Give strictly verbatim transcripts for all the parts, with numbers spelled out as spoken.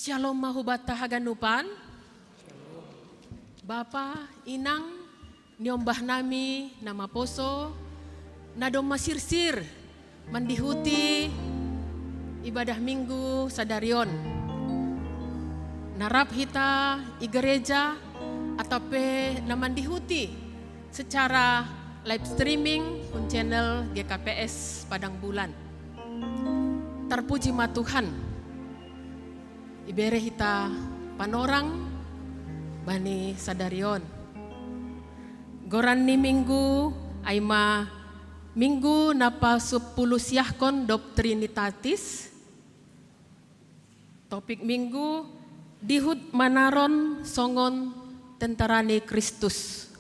Shalom ma hubata haganupan. Bapa, inang, niombah nami na maposo, na domma sirsir mandihuti ibadah Minggu sadarion. Na rap hita i gereja atau pe na mandihuti secara live streaming hun channel G K P S Padang Bulan. Terpuji ma Tuhan. Ibere hita panorang bani sadarion. Goran ni minggu ai ma minggu na pasupulu siahkon dob Trinitatis. Topik minggu, dihut manaron songon tentara ni Kristus.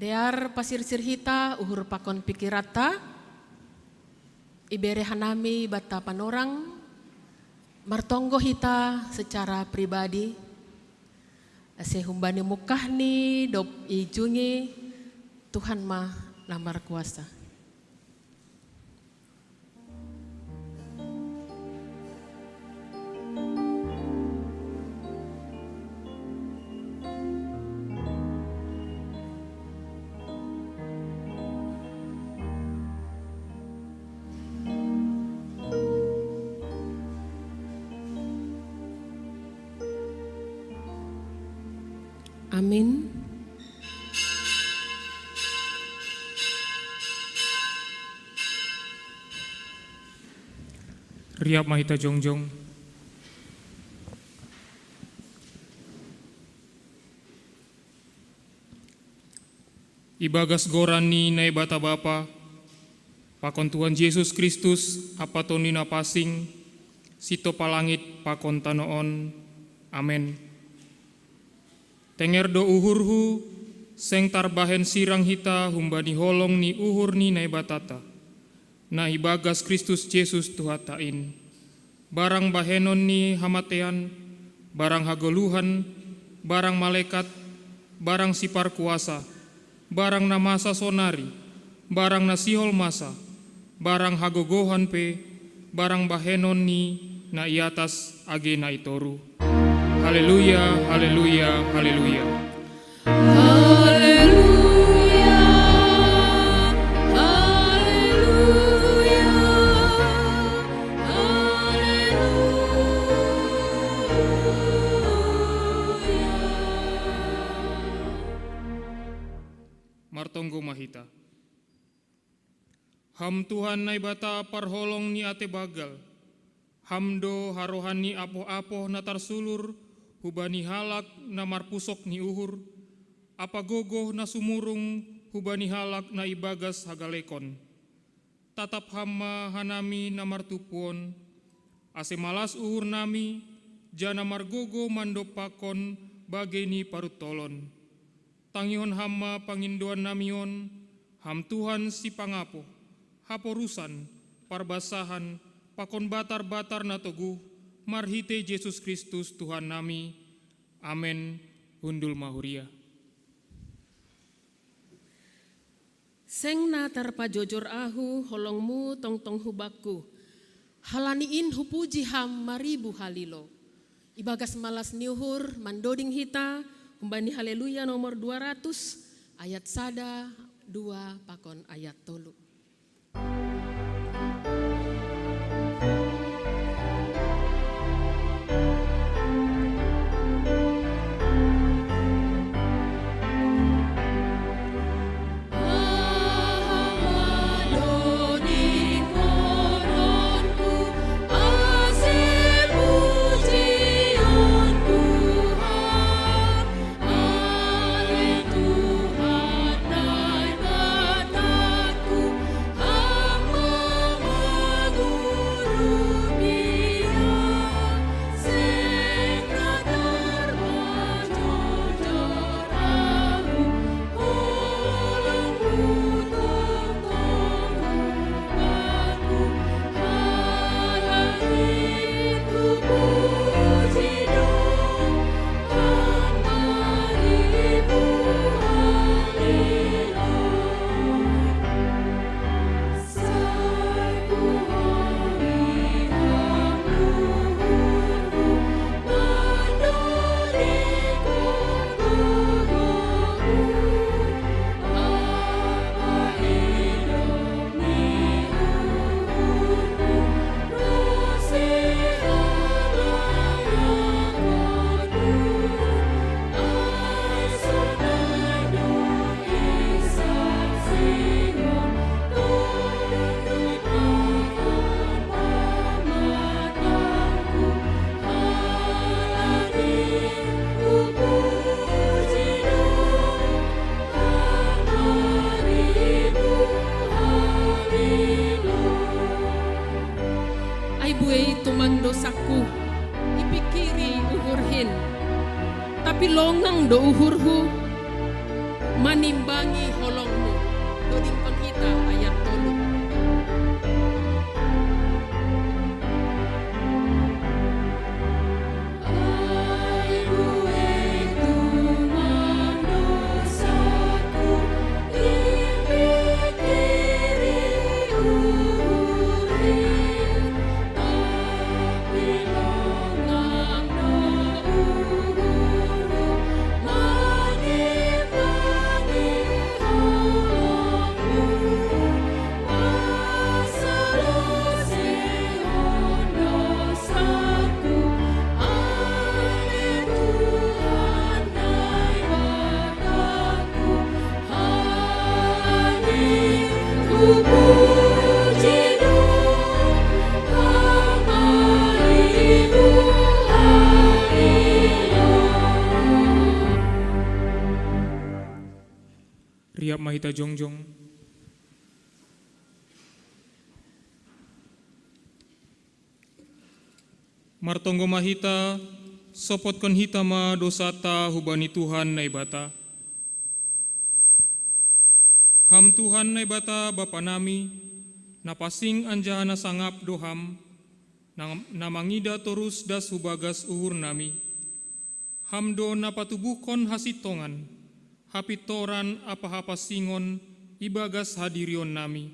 Dear pasirsir hita uhur pakon pikiranta, ibere hanami banta panorang, martonggo hita secara pribadi, ase humbani mungkahni dob ijungi Tuhan ma na markuasa. Amin. Riap ma hita jongjong. Ibagas goran ni Naibata Bapa, pakon Tuhan Jesus Kristus, Amanta ni na pansing, sintopa langit pakon tano on. Amen. Tenger do uhurhu, seng tarbahen sirang hita humbani holong ni uhur ni Naibatanta, na ibagas Kristus Jesus Tuhanta in. Barang bahenon ni hamatean, barang hagoluhan, barang malekat, barang siparkuasa, barang na masa sonari, barang na sihol masa, barang hagogohan pe, barang bahenon ni na i atas age na i toru. Haleluya, haleluya, haleluya. Haleluya, haleluya, haleluya. Martonggo ma hita. Ham Tuhan Naibata parholong ni ate banggal, Ham do harohan ni apoh-apoh na tarsulur hubani halak na marpusok ni uhur, ampa gogoh na sumurung hubani halak na ibagas hagalekon. Tatap Ham ma hanami na martumpu on, ase malas uhurnami, janah margogoh mandompakkon bagei ni paruntolon. Tangihon Ham ma pangindoannami on, Ham Tuhan Sipangapoh, haporusan, parbansahan, pakon batar-batar na toguh, marhitei Jesus Kristus Tuhannami. Amen. Hundul ma huria. Seng na tarpajojor ahu holongmu tongtong hubakku. Halani in hupuji Ham maribu halilo. Ibagas malas ni uhur mandoding hita humbani Haleluya nomor dua ratus, ayat sada, dua pakon ayat tolu. tumang dosaku, ipikiri uhurhin. Tapi longang do uhurhu manimbangi holongmu. Dodingkon hita ayat tolu. Riap ma hita jongjong. Martonggo ma hita, sopotkon hita ma dosata hubani Tuhan Naibata. Ham Tuhan Naibata Bapa nami, na pansing anjaha na sangap do Ham, na, na mangida torus das hu bagas uhur nami. Ham do na patubuhkon hasintongan, hapintoran ampa hapansingon ibagas hadirion nami.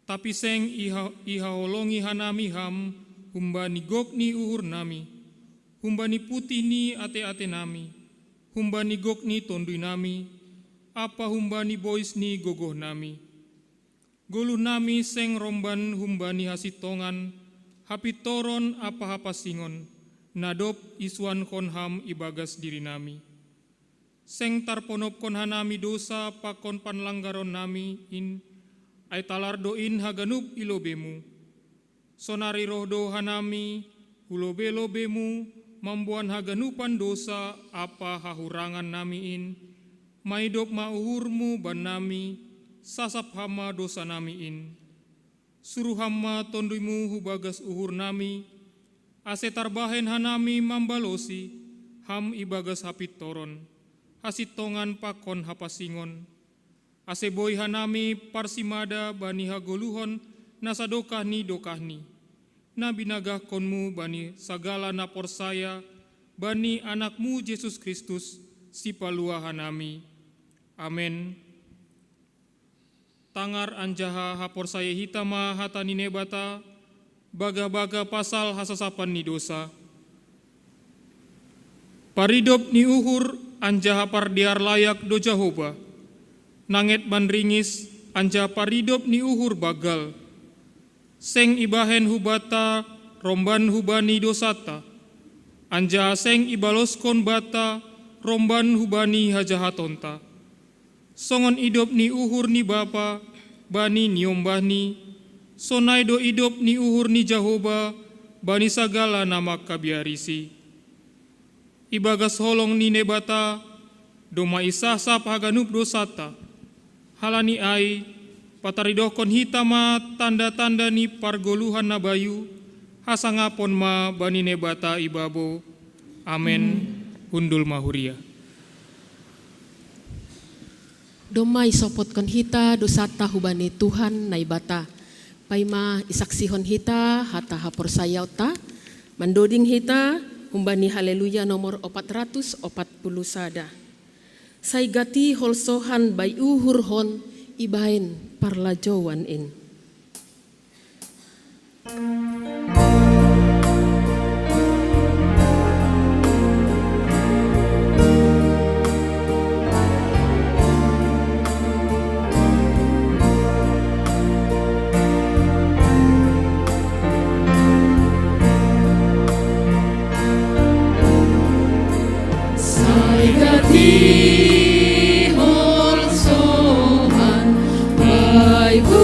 Tapi seng iha-, ihaholongi hanami Ham humbani gok ni uhur nami, humbani putih ni ate-ate nami, humbani gok ni tonduy nami, ampa humbani bois ni gogoh nami. Goluh nami seng romban humbani hasintongan, hapintoron ampa hapansingon, na dob isuankon Ham ibagas diri nami. Seng tarponopkon hanami dosa pakon panlanggaron nami in, ai talar do in haganup i lobei-Mu. Sonari roh do hanami hu lobei-lobei-Mu mamboan haganupan dosa ampa hahurangan nami in, maidop ma uhur-Mu bannami, sasap Ham ma dosa nami in. Suruh Ham ma Tonduy-Mu hu bagas uhur nami, ase tarbahen hanami mambalosi Ham ibagas hapintoron, hasintongan pakon hapansingon, ase boi hanami parsimada bani hagoluhon na sadokah ni dokahni, na binagahkon-Mu bani sagala na porsaya bani Anak-Mu Jesus Kristus, Sipaluah hanami. Amen. Tangar anjaha haporsayai hita ma hata ni Naibata, bagabaga pasal hasasapan ni dosa. Paridop ni uhur anjaha pardear layak do Jahowa, nanget manringis anjaha paridop ni uhur banggal. Seng ibahen hu banta romban hubani dosanta, anjaha seng ibaloskon banta romban hubani hajahatonta. Songon idop ni uhur ni Bapa bani niombahni, sonai do idop ni uhur ni Jahowa bani sagala na mangkabiarisi. Ibagas holong ni Naibata domma isasap haganup dosanta. Halani ai, pataridohkon hita ma tanda-tanda ni pargoluhan na bayu, hasangapon ma bani Naibata ibabo. Amen. Hundul ma huria. Domma isopotkon hita dosanta hubani Tuhan Naibata. Paima isaksihon hita hata haporsayaonta, mandoding hita humbani Haleluya nomor opat ratus opat puluh sada. Sai gati holsohan bai uhurhon ibaen parlajouan in. Sai gati holsohan bai uhurhon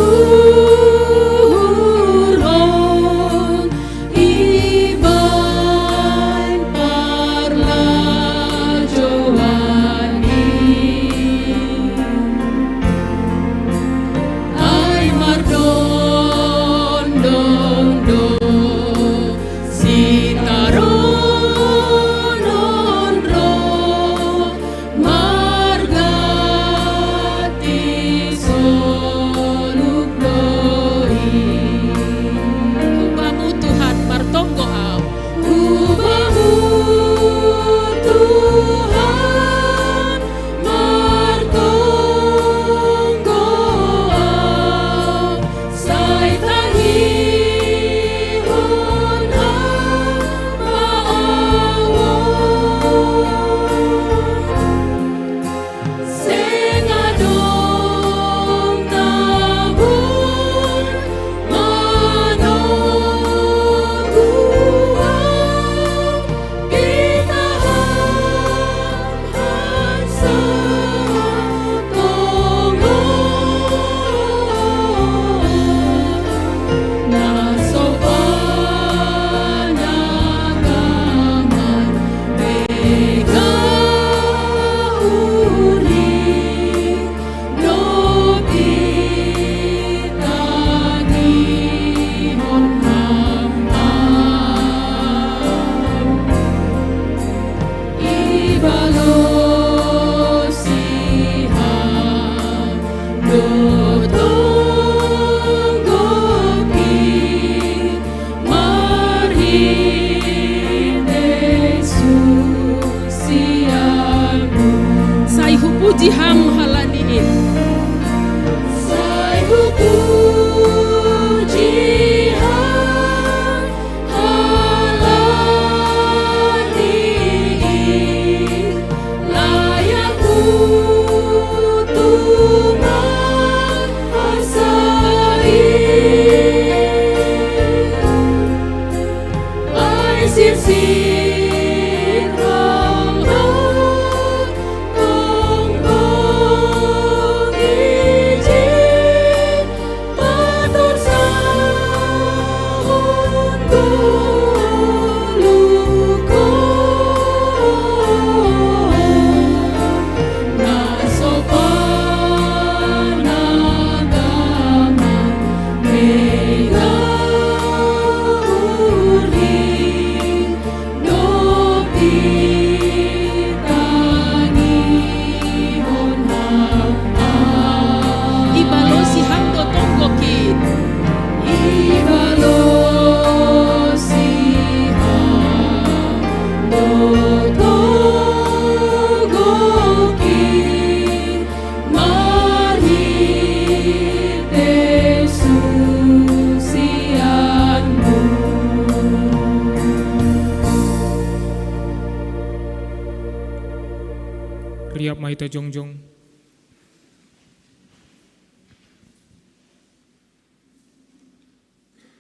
Kita jongjong.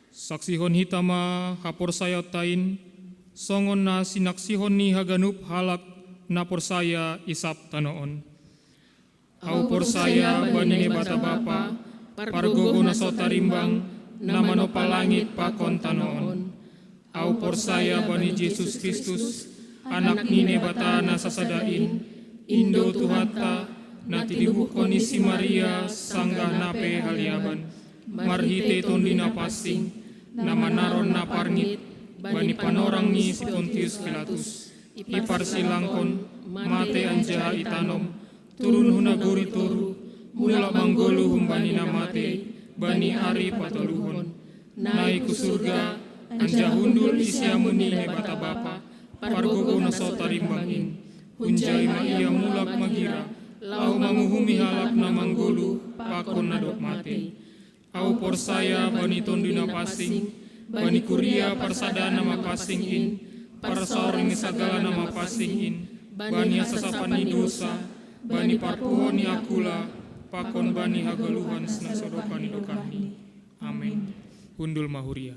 Saksihon hita ma haporsayaonta in, songon na sinaksihon ni haganup halak na porsaya i sab tano on. Ahu porsaya bani Naibata Bapa, pargogo na so tarimbang, na manompa langit pakon tano on. Ahu porsaya bani Jesus Kristus, Anak ni Naibata na sasada in, in do Tuhanta, na tinibuhon ni si Maria sanggah na pe haliaban, marhite Tonduy Napansing, na manaron na parngit bani panorang ni si Pontius Pilatus, iparsilangkon, mate anjaha itanom, turun hu nagori toruh, mulak manggoluh humbani na mate, bani ari patoluhon. Naik hu surga, anjaha hundul di siamun ni Naibata Bapa, pargogo na so tarimbang in. Hunjai ma Ia mulak magira, laho manguhumi halak na manggoluh pakon na dob mate. Ahu porsaya bani Tonduy Napansing, bani kuria parsadaan na mapansing in, parsaoring ni sagala na mapansing in, bani hasasapan ni dosa, bani parpuhon ni angkula, pakon bani hagoluhan na so dokah ni dokahni. Amen. Hundul ma huria.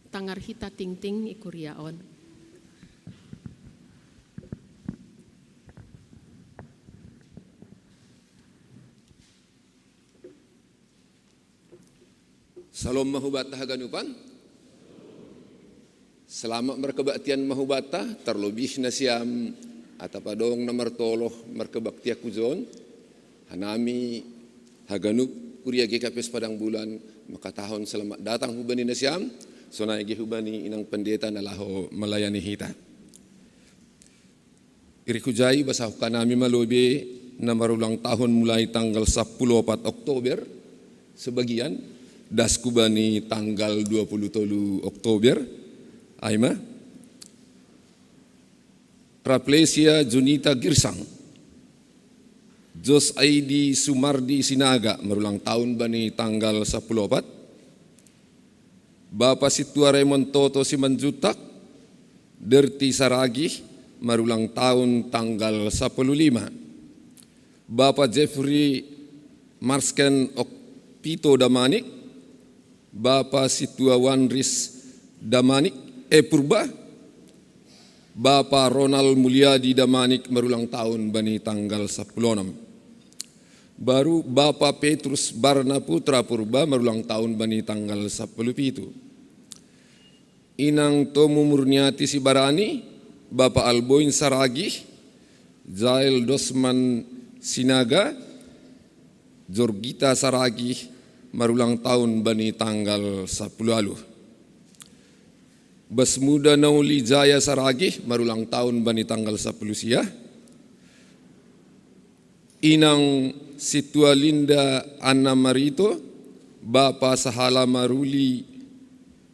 Tangar hita tingting i kuria on. Salom ma hubanta haganupan. Selamat markebaktian ma hubanta, tarlobih nasiam atap adong na martoloh markebaktian hujon. Hanami haganup kuria G K P S Padang Bulan, mangkatahon selamat datang hubani nasiam, sonai ge hubani inang pendeta na laho malayani hita. Irihujai basahon hanami ma lobei na marulang tahun mulai tanggal sapuluh opat Oktober, sebagian, das hubani tanggal dua puluh tolu Oktober, ai ma. Raplesia Junita Girsang, Jos Aidi Sumardi Sinaga marulang tahun bani tanggal sapuluh opat. Bapa Sintua Raymond Toto Simanjuntak, Derti Saragih, marulang tahun tanggal sapuluh lima. Bapa Jeffrey Marsken Okpito Damanik, Bapa Sintua Wanris Damanik, eh, Purba, Bapa Ronald Mulyadi Damanik marulang tahun bani tanggal sapuluh onom. Baru Bapa Petrus Barna Putra Purba marulang tahun bani tanggal sapuluh pitu. Inang Tomu Murniati Sibarani, Bapa Alboin Saragih, Jael Dosman Sinaga, Jorgita Saragih marulang tahun bani tanggal sapuluh ualuh. Bas Muda Nauli Jaya Saragih marulang tahun bani tanggal sapuluh sia. Inang Sintua Linda Anna Marito, Bapa Sahala Maruli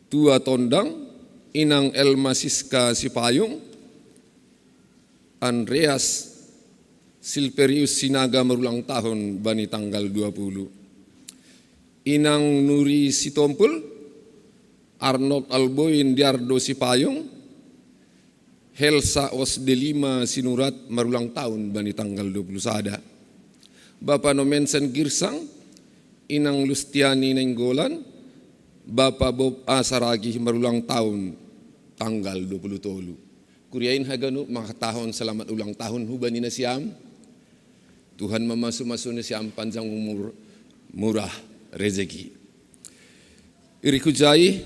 Tua Tondang, Inang Elma Siska Sipayung, Andreas Silverius Sinaga marulang tahun bani tanggal dua puluh. Inang Nuri Sitompul, Arnold Alboin Diardo Sipayung, Helsa Os Delima Sinurat marulang tahun bani tanggal dua puluh sada. Bapa Nomensen Girsang, Inang Lustiani Nainggolan, Bapa Bob A Saragih marulang tahun tanggal dua puluh tolu. Kuria in haganup mangkatahon selamat ulang tahun hubani nasiam. Tuhan mamasu-masu nasiam panjang umur, murah rezeki. Irihujai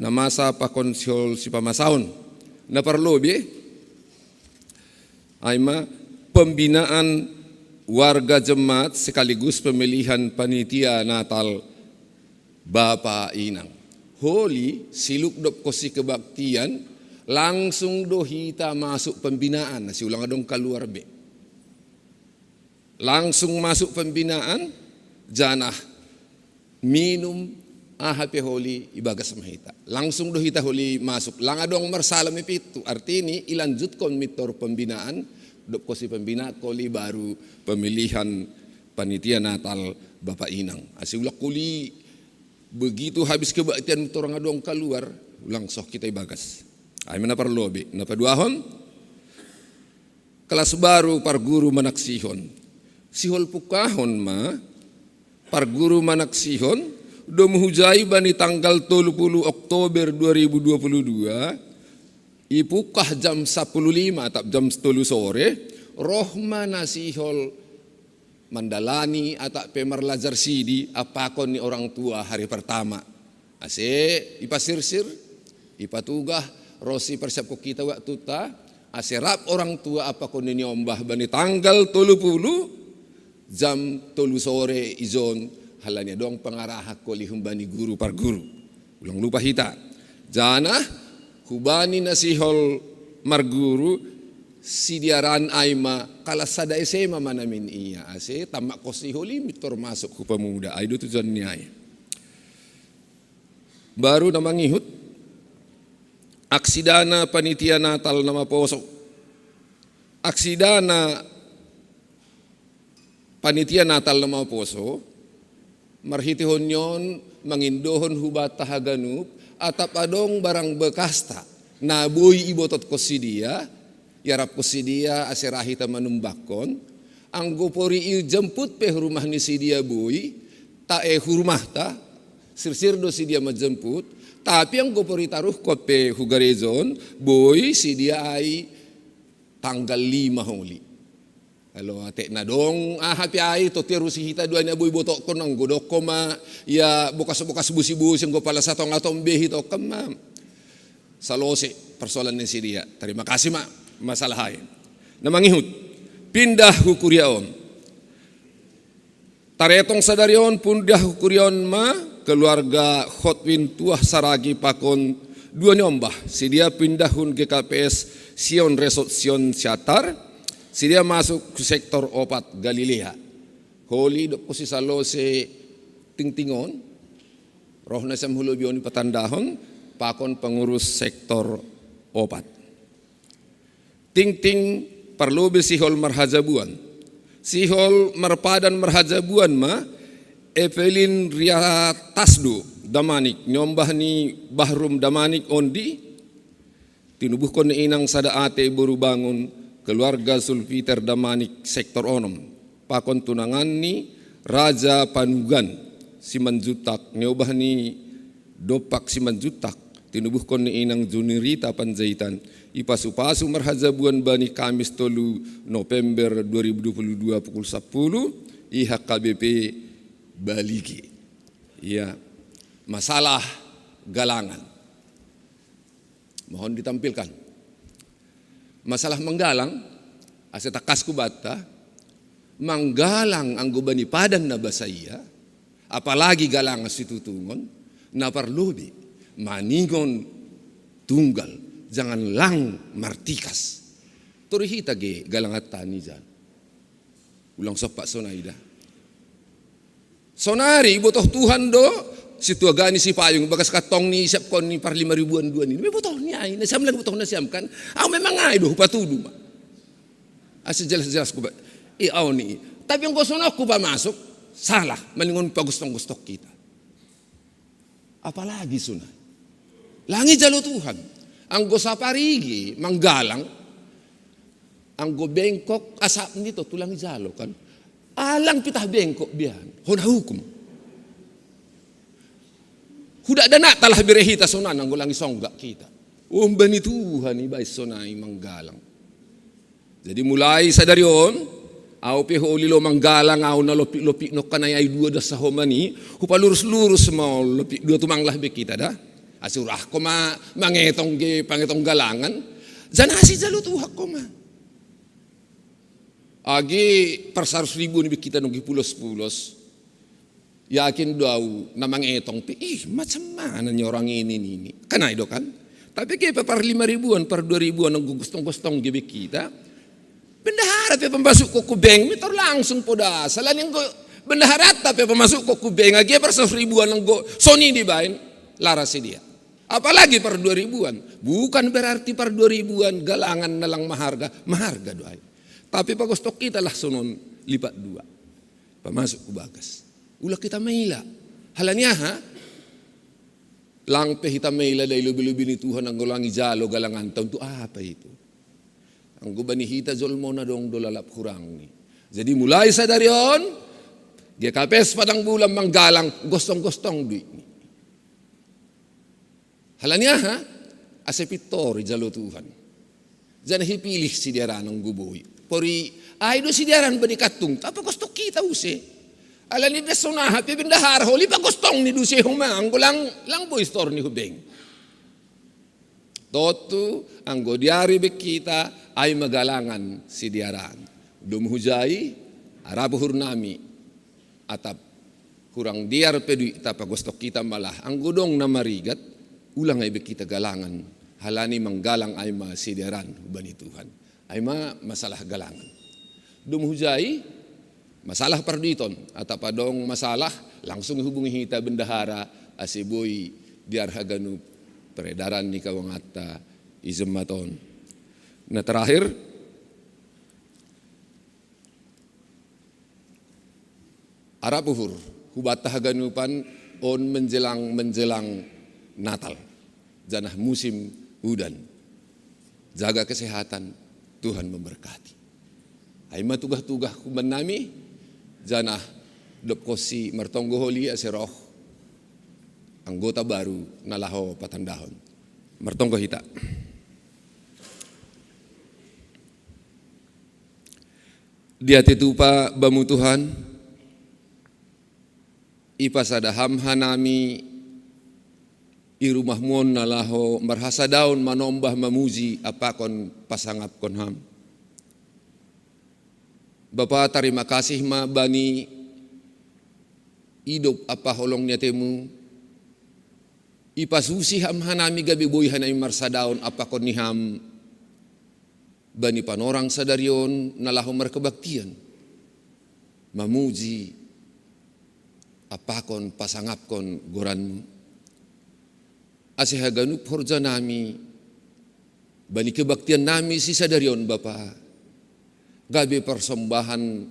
na masa pakon sihol sipamasaon. Na parlobei, ai ma pembinaan warga jemaat sekaligus pemilihan panitia Natal Bapa Inang. Holi siluk dob konsi kebaktian, langsung do hita masuk pembinaan, na siulang adong kaluar be. Langsung masuk pembinaan, janah minum aha pe holi ibagas ma hita. Langsung do hita holi masuk. Lang adong marsalam i pintu. Artini ilanjutkon mintor pembinaan, dob konsi pembinaan holi baru pemilihan panitia Natal Bapa Inang. Ase ulang holi begitu habis kebaktian torang adong kaluar, ulang soh hita ibagas. Ai ma na parlobei, na paduahon. Kelas baru parguru manaksihon. Sihol pukahon ma, parguru manaksihon, domu hujai bani tanggal tolu puluh Oktober dua ribu dua puluh dua, ipukah jam sapuluh lima atap jam tolu sore, roh ma na sihol mandalani atap pe marlajar sidi apakon ni orang tua hari pertama. Ase ipasirsir, ipatugah, ro si persiapkon hita waktuta, ase rap orang tua apakon ni niombah bani tanggal tolu puluh, jam tolu sore ijon, halani adong pangaraha koli humbani guru parguru. Ulang lupa hita. Janah, hubani na sihol marguru, sidiaran ai ma kalas sada S M A ma namin ia, ase tamak ko sihol i mintor masuk hu pamuda, ai do tujuan ni ai. Baru na mangihut, aksi dana panitia Natal na maposo. Aksi dana panitia Natal na maposo, marhitehon ni on mangindohon hubata haganup, atap adong barang bekasta, na boi ibototkon sidia, iarapkon sidia ase ra hita manumbakkon, anggo pori ijemput pe hu rumah ni sidia boi, ta e hu rumahta, sirsir do sidia manjemput, tapi anggo pori taruhkon pe hu gareja on, boi sidia ai tanggal lima holi. Alo atek na dong aha pe ai, to terusi hita dua na boi botokkon, anggo dokkon ma, ia bokas-bokas busi-busi, anggo pala satongah tombe hitongkon ma. Salose persoalan ni sidia. Terima kasih ma, masalah ai. Na mangihut, pindah hu kuria on. Taretong sadari on pindah hu kuria on ma, keluarga Hotwin Tuah Saragi pakon dua niombah, sidia pindahon G K P S Sion Resort Sion Siatar, sidia masuk hu sektor opat Galilea. Holi dokkon si Salose tingting on, roh na sian hu lobi on ipatandahon, pakon pengurus sektor opat. Tingting parlobi sihol marhajabuan. Sihol marpadan marhajabuan ma, Evelyn Riatasdo Damanik, niombah ni Bahrum Damanik ondi, tinubuhkon ni inang sada ate boru bangun, keluarga Sulfiter Damanik sektor onom. Pakon tunangan ni Raja Panugan Simanjuntak, niombah ni Dompak Simanjuntak, tinubuhkon ni inang Junirita Panjaitan, ipasu-pasu marhajabuan bani Kamis tolu November dua ribu dua puluh dua pukul sapuluh, i H K B P Baligi. Ia, masalah galangan. Mohon ditampilkan. Masalah manggalang, ase tangkasku banta, manggalang anggo bani padan na basa ia, apalagi galangan situtungon, na parlobi maningon tunggal, jangan lang martikas. Tori hita ge galanganta ni jan. Ulang sompat sonai da. Sonari ibotoh Tuhan do, situaga ni Sipayung bagas kantong ni siapkon ni par lima ribuan dua ni. Memang ibotoh ni ai, na siam lagi ibotoh na siam kan. Au memang ai do hupatudu ma. Ase jelas-jelas ku ba. I au ni. Tapi anggo songon hupamasu, salah, maningon pagostong-gostong hita. Apalagi sonai. Lang ijalo Tuhan. Anggo saparigi manggalang, anggo bengkok asapni tontu lang ijalo kan. Alang pitah bengkok bian, hona hukum. Huda dana talah bere hita sonai anggo lang isonggak hita. Umba ni Tuhan ibaen sonai manggalang. Jadi mulai sadari on, au pe holi lo manggalang, au na lopik-lopik nongkan ai dua das sahoman i, hupalurus-lurus ma on lopik dua tumang lah be hita da. Ase urahko ma mangetong ge pangetong galangan, janah ase ijalo Tuhan ho ma. Age par saratus ribu ni be hita nonggi pulos-pulos. Yakin do au na mangetong pe, ih macam mana ni orang ini, ini, ini. Kan ai do kan? Tapi age pe par lima ribuan, par dua ribuan, anggo gostong-gostong ge be hita. Bendahara pe pamasuk ho bank, mintor langsung poda. Selain anggo bendaharanta pe pamasuk ho bank, age par saratus ribuan anggo songon i dibaen, laras i dia. Apalagi par dua ribuan. Bukan berarti par dua ribuan galangan na lang maharga, maharga do ai. Tapi pagostong hita lah songon lipat dua. Pamasuk hu bagas. Ulang hita maila. Halani aha? Lang pe hita maila dai lobi-lobi ni Tuhan anggo lang ijalo galanganta, untuk apa itu? Anggo bani hita jolma on adong do lalap hurangni. Jadi mulai sadari on, G K P S Padang Bulan manggalang gostong-gostong duitni. Halani aha? Ase pintor ijalo Tuhan. Janah ipilih sidearan anggo boi. Pori ai do sidearan bani kantungta, pagostok hita use. Alani das sonaha pe bendahara holi pagostongni do use homa, anggo lang, lang boi sitorni hu bank. Tontu anggo diari bank hita, ai ma galangan sidearan. Domu hujai, arap uhurnami, atap hurang dear pe duitta, pagostok hita malah. Anggo dong na marigat, ulang ai bank hita galangan. Halani manggalang ai ma sidearan hubani Tuhan. Ai ma masalah galangan. Domu hujai, masalah parduiton, atap adong masalah, langsung hubungi hita bendahara, ase boi dear haganup peredaran ni kawangatta i jemmat on. Na terakhir, arap uhur hubanta haganupan on menjelang-menjelang Natal, janah musim udan. Jaga kesehatan, Tuhan memberkati. Ai ma tugah-tugah hubannami, janah dob konsi martonggo holi ase roh anggota baru na laho patandahon. Martonggo hita. Diatitupa Bamu Tuhan, ipasada Ham hanami i rumah-Mu on na laho marhasadaon manombah, mamuji, ampakon pasangapkon Ham. Bapa, tarima kasih ma bani idop ampa holong ni atemu, ipasusi Ham hanami gabe boi hanami marsadaon ampakon ni Ham bani panorang sadari on na laho markebaktian, mamuji, ampakon pasangapkon goran-Mu. Ase haganup horjanami bani kebaktiannami sisadari on, Bapa, gabe parsombahan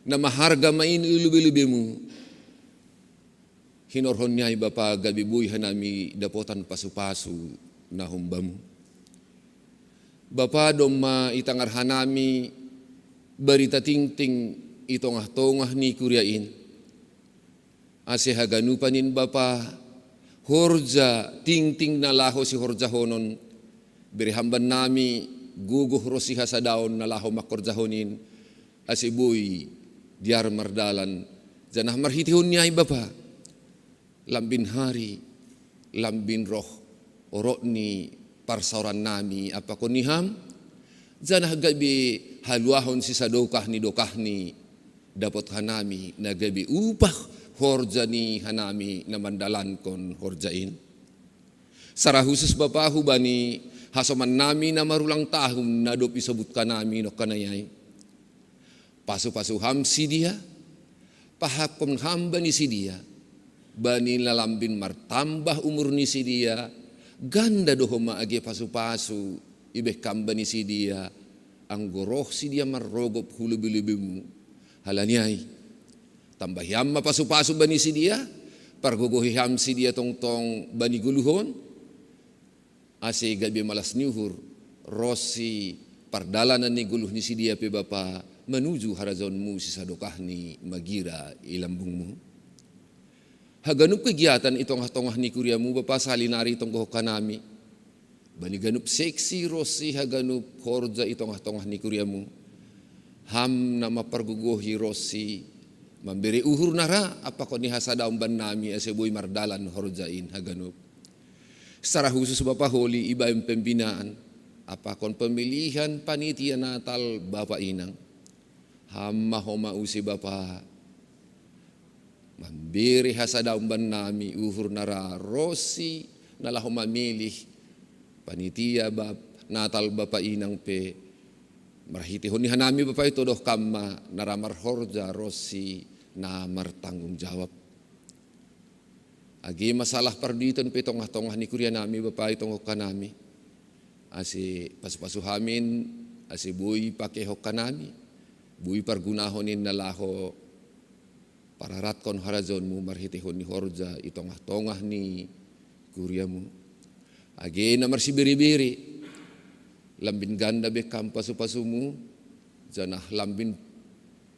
na maharga ma i lebe-lebe-Mu. Hinorhon ni ai, Bapa, gabe boi hanami dapotan pasu-pasu na humba-Mu. Bapa, domma itangar hanami barita tingting i tongah-tongah ni kuria in. Ase haganupan in, Bapa, horja tingting na laho sihorjahonon, bere Ham bannami gogoh ronsi hasadaon na laho mangkorjahon in, ase boi dear mardalan, janah marhiteihon ni ai, Bapa, lambin hari, lambin roh, orot ni parsaorannami ampakon ni Ham, janah gabe haluahon sisadokah ni dokahni dapot hanami, na gabe upah horja ni hanami na mandalankon horja in. Sara husus, Bapa, hubani hasomannami na marulang tahun na dob isobut hanami nongkanai ai. Pasu-pasu Ham sidia, pahapkon Ham bani sidia, bani na lambin martambah umur ni sidia, ganda do homa age pasu-pasu ibahen Ham bani sidia, anggo roh sidia marrogop hu lebe-lebe-Mu. Halani ai, tambahi Ham ma pasu-pasu bani sidia, pargogohi Ham sidia tongtong bani goluh on, ase gabe malas ni uhur ronsi pardalanan ni goluh ni sidia pe, Bapa, manuju harajaon-Mu sisadokahni magira i lambung-Mu. Haganup kegiatan i tongah-tongah ni kuria-Mu, Bapa, sahali nari tonggohon hanami bani ganup seksi ronsi haganup horja i tongah-tongah ni kuria-Mu. Ham na mampargogohi ronsi mambere uhur na ra ampakon ni hasadaon bannami, ase boi mardalan horja in haganup. Secara husus, Bapa, holi ibahen pembinaan ampakon pemilihan panitia Natal Bapa Inang. Ham ma homa use, Bapa, mambere hasadaon bannami, uhur na ra ronsi na laho mamilih panitia Bap-, Natal Bapa Inang pe, marhiteihon ni hanami, Bapa, itodoh Kam ma na ra marhorja ronsi na martanggung jawab. Age masalah parduiton pe tongah-tongah ni kuria-Mu, Bapa, itonggohon hanami, ase pasu-pasu Ham in, ase boi pakeihon hanami, boi pargunahon in na laho pararatkon harajaon-Mu marhiteihon ni horja i tongah-tongah ni kuria-Mu. Age na marsibere-bere, Lambin ganda bekam pasu-pasumu, janah lambin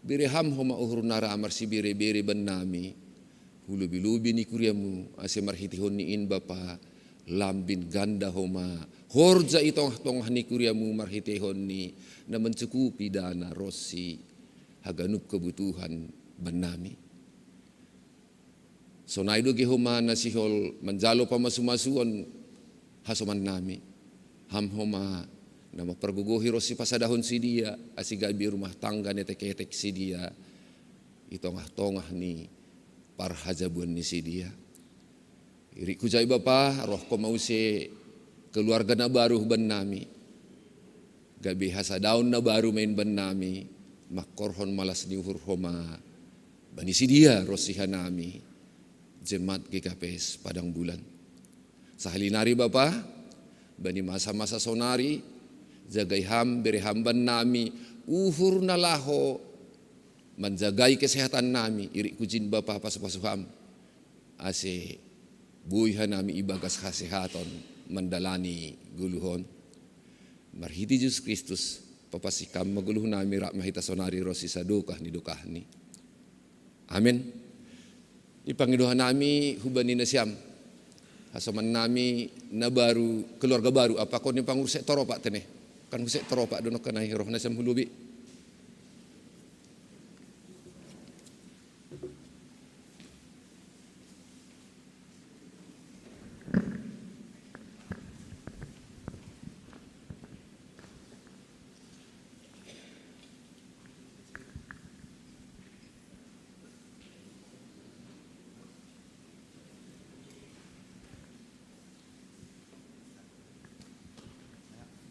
bere ham homa uhur nara marsibere-bere bannami. Hulobi-lobi ni kuriamu, ase marhiteihon ni in Bapa, lambin ganda homa horja i tongah-tongah ni kuriamu marhiteihon ni na mancukupi dana ronsi haganup kebutuhan bannami. Sonai do ge homa na sihol manjalo pamasu-masuon hasomannami. Ham homa na mampargogohi ronsi pasadahon sidia, ase gabe rumah tangga na etek-etek sidia i tongah-tongah ni parhajabuan ni sidia. Irik hujai Bapa, roh homa use keluarga na baru bannami. Gabe hasadaon na baru main bannami, mangkorhon malas ni uhur homa bani sidia ronsi hanami, jemaat G K P S Padang Bulan. Sahali nari Bapa, bani masa-masa sonari, jagai ham, bere ham bannami uhur na laho manjagai kesehatannami, irik hujin Bapa pasu-pasu ham, ase boi hanami ibagas hasehaton mandalani goluhon. Marhite Jesus Kristus, papansing ham ma goluhnami rap ma hita sonari ronsi sadokah ni dokahni. Amen. Ipangido hanami hubani nasiam hasomannami na baru, keluarga baru, apa koni pangurus sektor opat tene? Kan hu sektor opat do nongkanai roh nasiam hulobi.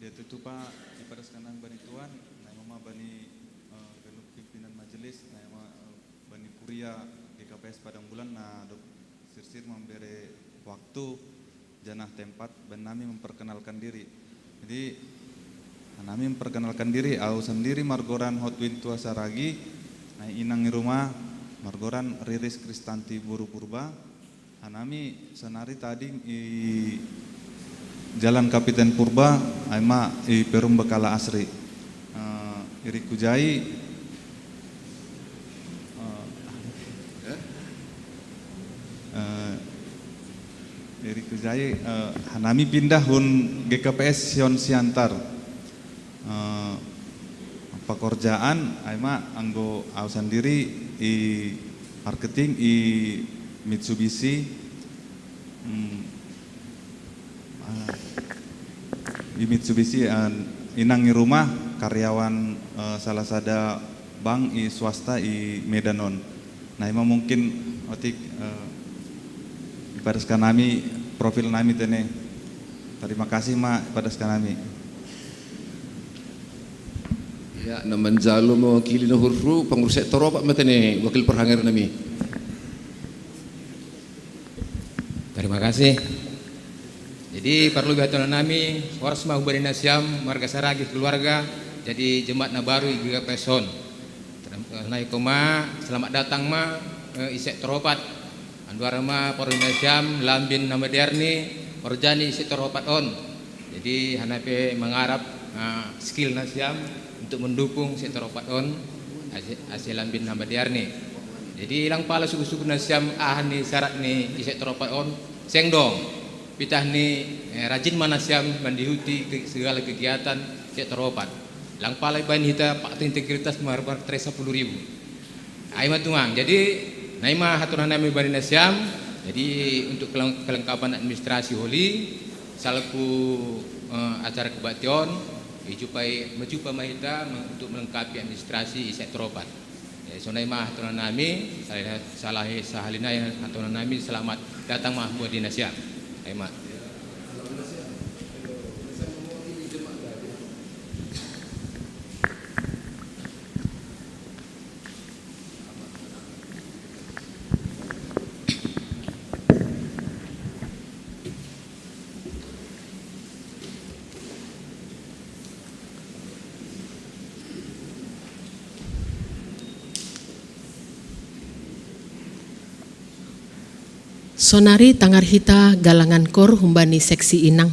Dia tutupa ipadaskan nang bani Tuhan, na ima ma bani eh, ganup pimpinan majelis, na ima eh, bani kuria G K P S Padang Bulan na dob sirsir mambere waktu janah tempat bannami memperkenalkan diri. Jadi, hanami memperkenalkan diri, au sandiri margoran Hotwin Tua Saragi, na inang ni rumah margoran Riris Kristanti Boru Purba. Hanami sonari tading i Jalan Kapiten Purba, ai ma i Perum Bekala Asri. Eh, irik hujai, eh, eh, irik hujai, eh, hanami pindah hun G K P S Sion Siantar. Eh, pekerjaan, ai ma anggo au sandiri i marketing i Mitsubishi, hmm, ah, i Mitsubishi, eh, inang ni rumah karyawan eh, salah sada bank i swasta i Medan on. Na ima mungkin otik eh, ipadaskan nami profil nami tene. Terima kasih ma ipadaskan nami. Ya, na manjalo mewakili na hurru pangurus sektor opat ma tene wakil parhanger nami. Terima kasih. Jadi parlu bihatona nami, horas ma hubani nasiam marga Saragi keluarga, jadi jemaat na baru i G K P S on. Nai koma selamat datang ma eh, i sektor opat. Anduar ma parlu nasiam lambin na madear ni horja ni i sektor opat on. Jadi hana pe mangarap uh, skill nasiam untuk mendukung sektor opat on ase, ase lambin na madear ni. Jadi lang pala suku-suku nasiam aha ni syarat ni i sektor opat on seng dong. Pitah ni eh, rajin ma nasiam mandihuti ke, segala kegiatan sektor opat. Lang pala ibaen hita fakta integritas marbar tres sepuluh ribu. Ai ma tumang. Jadi nai ma haturan nami bani nasiam. Jadi untuk keleng- kelengkapan administrasi holi salaku eh, acara kebaktion, ijupai mejupa mahita me- untuk melengkapi administrasi i sektor opat. Jadi sonai ma haturan nami, salah salah sahalinai haturan nami selamat datang ma bani nasiam. Ai ma. Sonari tangar hita galangan kor humbani seksi inang.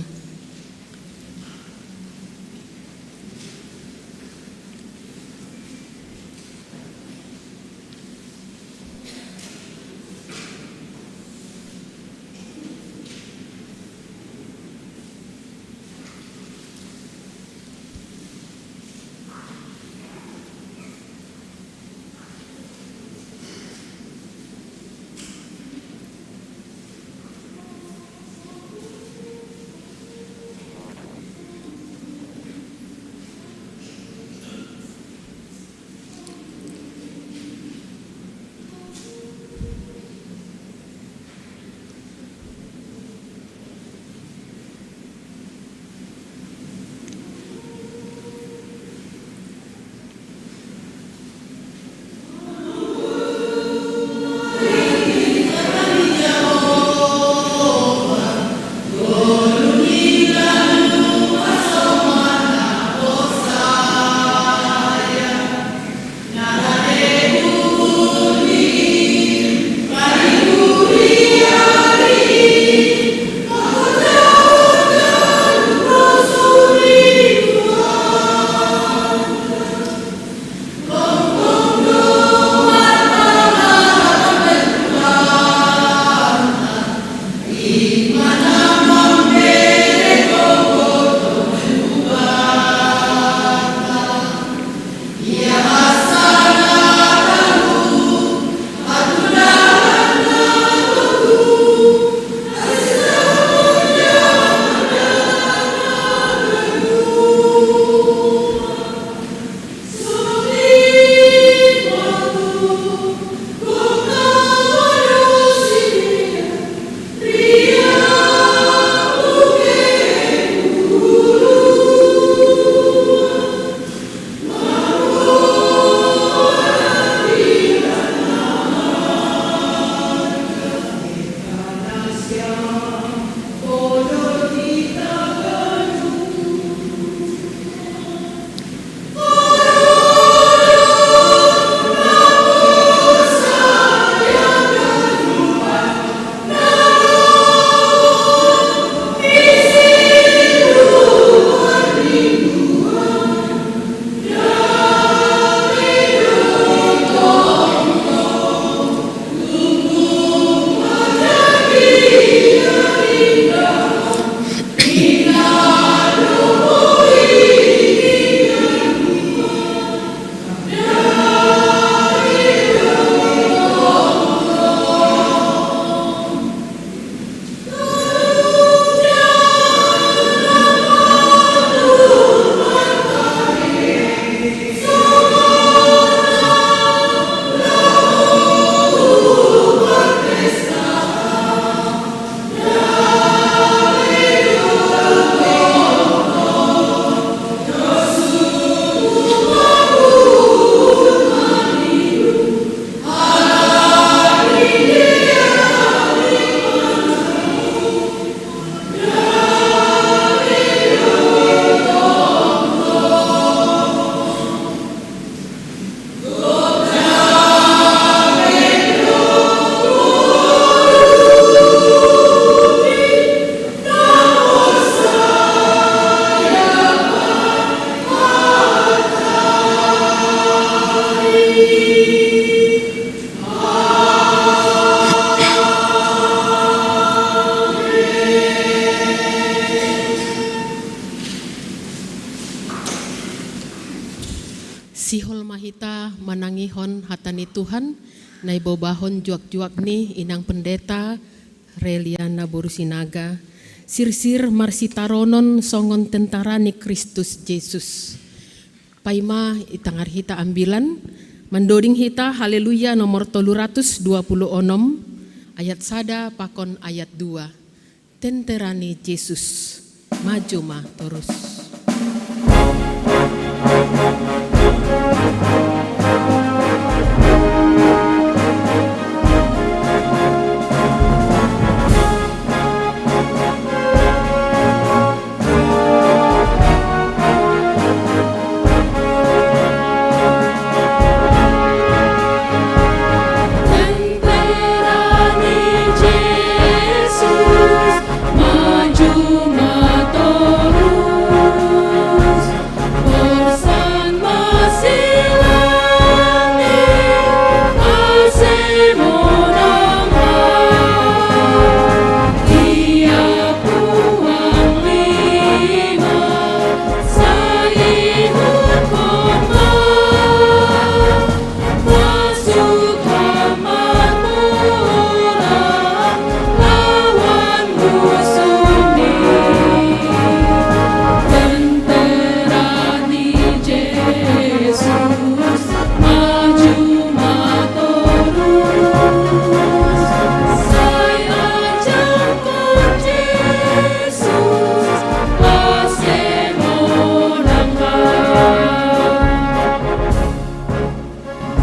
Sihol ma hita manangihon hata ni Tuhan, na ibobahon juak-juak ni inang pendeta Reliana Boru Sinaga, sirsir marsitaronon songon tentara ni Kristus Jesus. Paima itangar hita ambilan, mandoding hita Haleluya nomor tolu ratus dua puluh onom, ayat sada pakon ayat dua. Tentara ni Jesus, maju ma torus.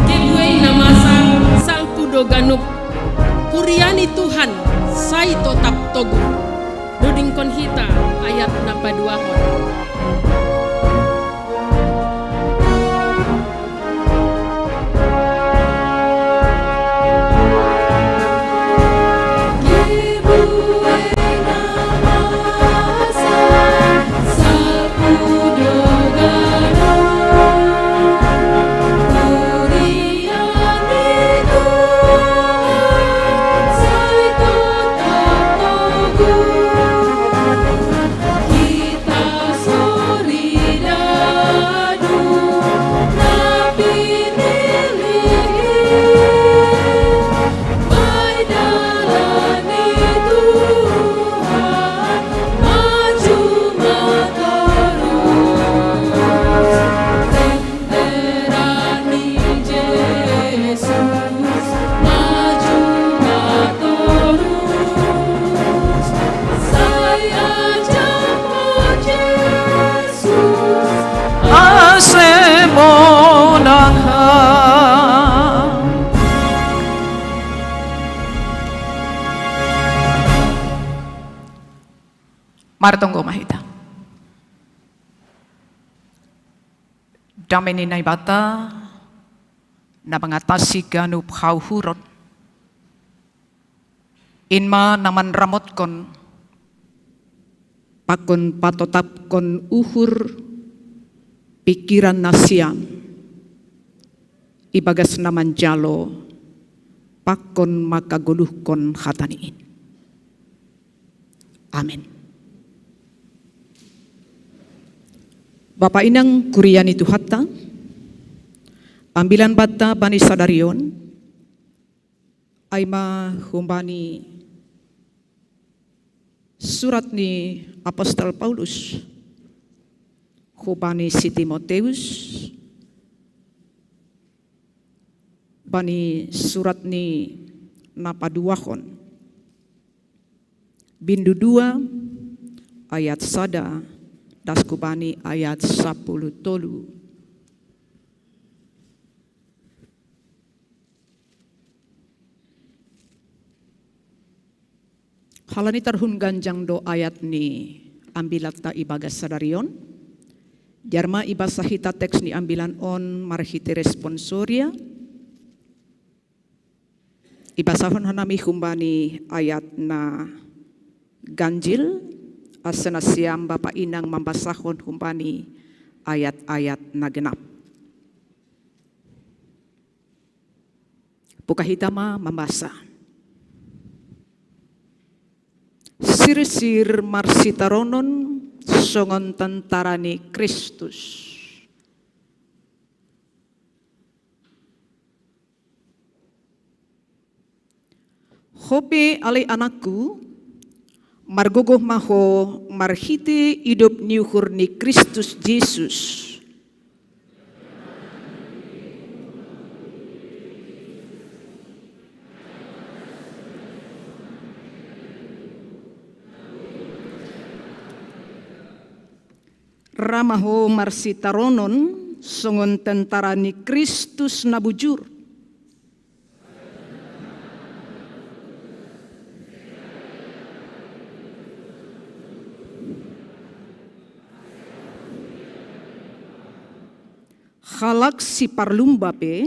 Keduai na masa, salpu do ganup. Huria ni Tuhan sai totap togu. Dodingkon hita ayat na paduahon. Martonggo ma hita. Dame ni Naibata na mangatasi ganup hauhuron, in ma na manramotkon pakon patotapkon uhur pikiran nasiam ibagas na manjalo pakon makagoluhkon hata ni in. Amen. Bapa inang kuria ni Tuhanta, ambilan banta bani sadari on, ai ma humbani surat ni apostel Paulus hubani si Timoteus, bani surat ni na paduahon, bindu dua, ayat sada das hubani ayat sapuluh tolu. Halani tarhun ganjang do ayat ni ambilanta ibagas sadari on, jarma ibasa hita teks ni ambilan on marhite responsoria. Ibasahon hanami humbani ayat na ganjil, asa nasiam bapa inang mambasahon humbani ayat-ayat na genap. Buka hita ma mambasa. Sirsir marsitaronon songon tentara ni Kristus. Ho pe ale anakku, margogoh ma ho marhite idop ni uhur ni Kristus Jesus. Ra ma ho marsitaronon songon tentara ni Kristus na bujur. Halak siparlumba pe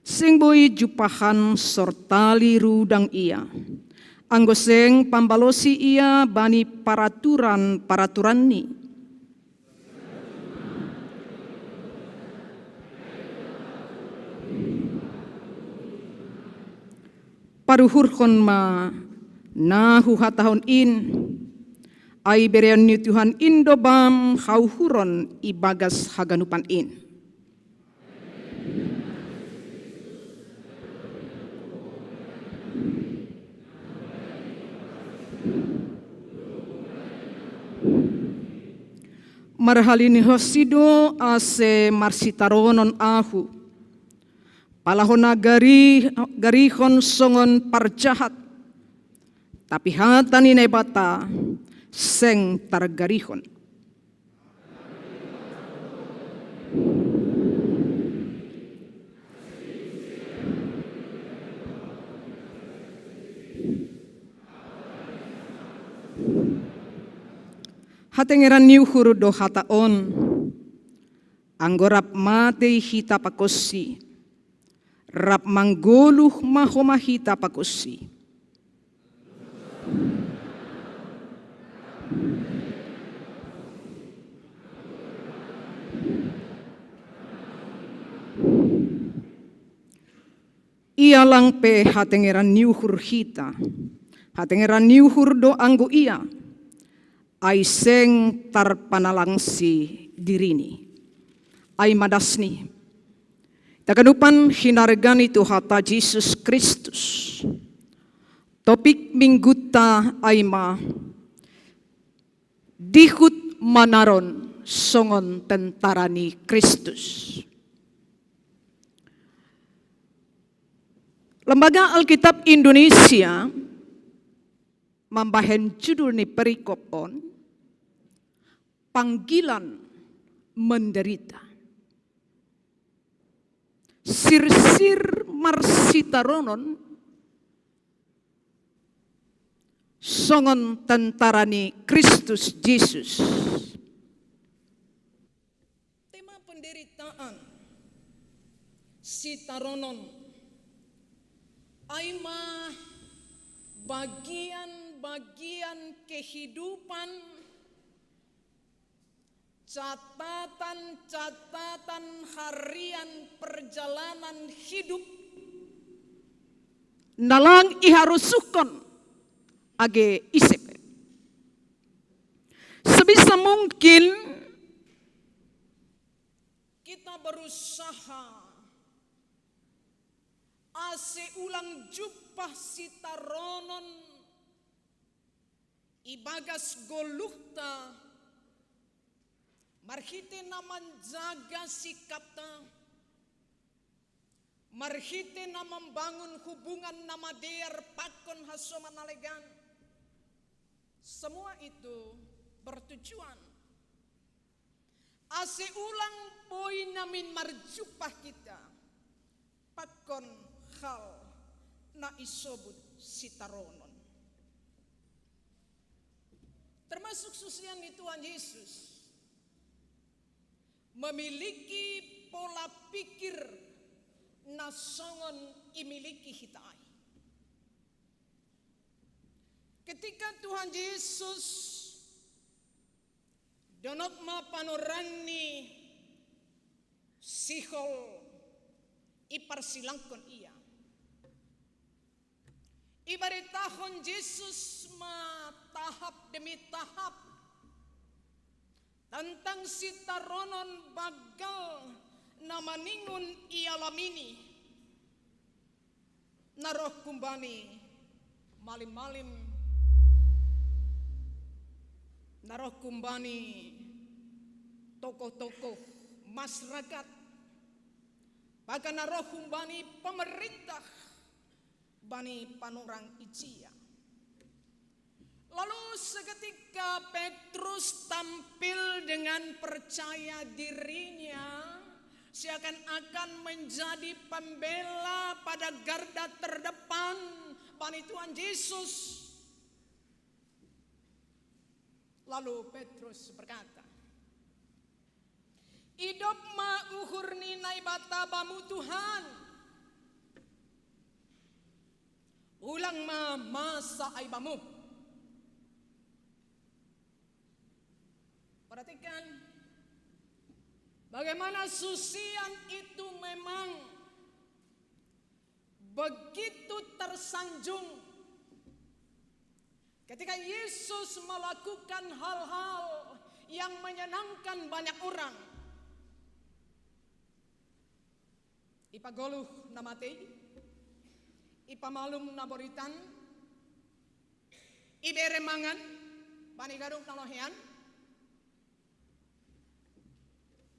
seng boi jumpahan sortali rudang ia, anggo seng pambalosi ia bani paraturan-paraturanni. Paruhurhon ma na huhatahon in, ai bereon ni Tuhan in do bam hauhuron ibagas haganupan in. Marhalinihonsi do ase marsitaronon ahu, pala hona gari-, garihon songon parjahat, tapi hata ni Naibata seng targarihon. Hatengeran ni uhur do hata on, anggo rap matei hita pakonsi, rap manggoluh ma homa hita pakonsi. Ia lang pe hatengeran ni uhur hita, hatengeran ni uhur do anggo ia, ai seng tarpanalangsi dirini. Ai ma dasni. Taganupan hinarga ni Tuhanta Jesus Kristus. Topik minggunta ai ma dihut manaron songon tentara ni Kristus. Lembaga Alkitab Indonesia mambahen judul ni perikop on, panggilan menderita. Sirsir marsitaronon songon tentara ni Kristus Jesus. Tema penderitaan sitaronon ai ma bagian-bagian kehidupan, catatan-catatan harian perjalanan hidup na lang iharusuhon age ise pe. Sebisa mungkin kita berusaha ase ulang jumpah sitaronon ibagas goluhta, marhite na manjaga sikapta, marhite na mambangun hubungan na madear pakon hasoman na legan. Semua itu bertujuan ase ulang boi namin marjumpah hita pakon hal na isobut sitaronon. Termasuk susian ni Tuhan Yesus memiliki pola pikir na songon imiliki hita ai. Ketika Tuhan Yesus donok ma panorangni sihol iparsilangkon ia, ibaritahon Jesus ma tahap demi tahap tentang sitaronon banggal na maningon ialamini, na roh humbani malim-malim, na roh humbani tokoh-tokoh masyarakat, bahkan na roh humbani pemerintah bani panorang ijia. Lalu seketika Petrus tampil dengan percaya dirinya seakan-akan menjadi pembela pada garda terdepan bani Tuhan Yesus. Lalu Petrus berkata, "Idop ma uhur ni Naibata bamu, Tuhan. Ulang ma masa ai bamu." Perhatikan bagaimana susian itu memang begitu tersanjung ketika Yesus melakukan hal-hal yang menyenangkan banyak orang. Ipagoluh na matei, ipamalum na boritan, ibere mangan bani ganup na lohean.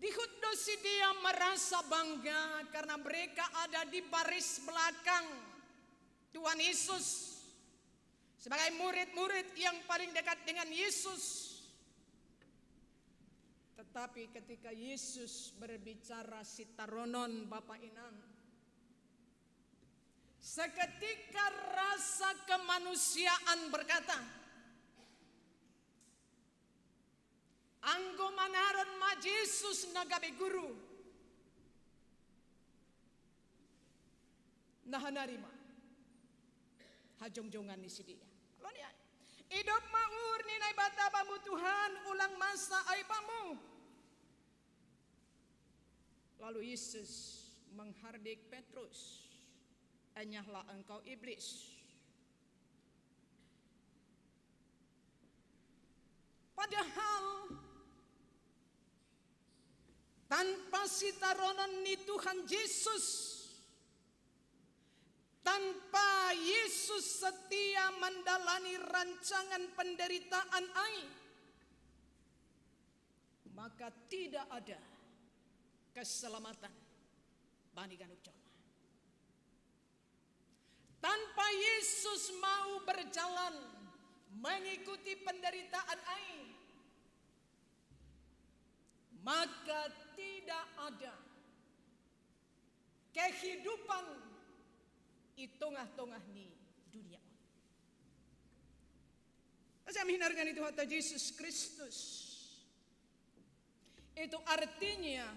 Dihut do sidea merasa bangga karena mereka ada di baris belakang Tuhan Yesus sebagai murid-murid yang paling dekat dengan Yesus. Tetapi ketika Yesus berbicara sitaronon, Bapa Inang, seketika rasa kemanusiaan berkata, "Anggo manaron ma Jesus na gabe guru, na hanari ma hajongjongan ni sidea." Lalu ia, "Idop ma uhur ni Naibata bamu, Tuhan, ulang masa ai bamu." Lalu Yesus menghardik Petrus, "Enyahlah engkau, iblis." Padahal tanpa sitaronon ni Tuhan Yesus, tanpa Yesus setia mandalani rancangan penderitaan ai, maka tidak ada keselamatan bani ganup jolma. Tanpa Yesus mau berjalan mengikuti penderitaan ai, maka tidak ada kehidupan i tongah-tongah ni dunia on. Kami hinargan itu hata Jesus Kristus. Itu artinya,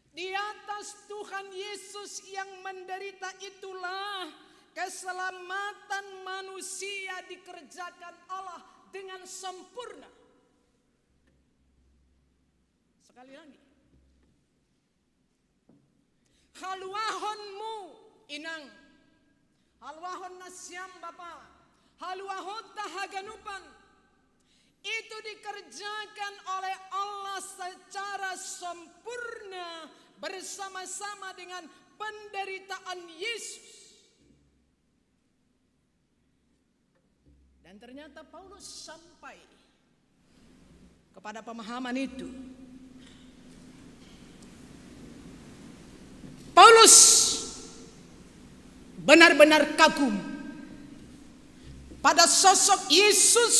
di atas Tuhan Yesus yang menderita itulah keselamatan manusia dikerjakan Allah dengan sempurna. Sekali lagi. Haluahonmu, inang. Haluahon na siam, bapa. Haluahonta haganupan. Itu dikerjakan oleh Allah secara sempurna bersama-sama dengan penderitaan Yesus. Dan ternyata Paulus sampai kepada pemahaman itu. Paulus benar-benar kagum pada sosok Yesus.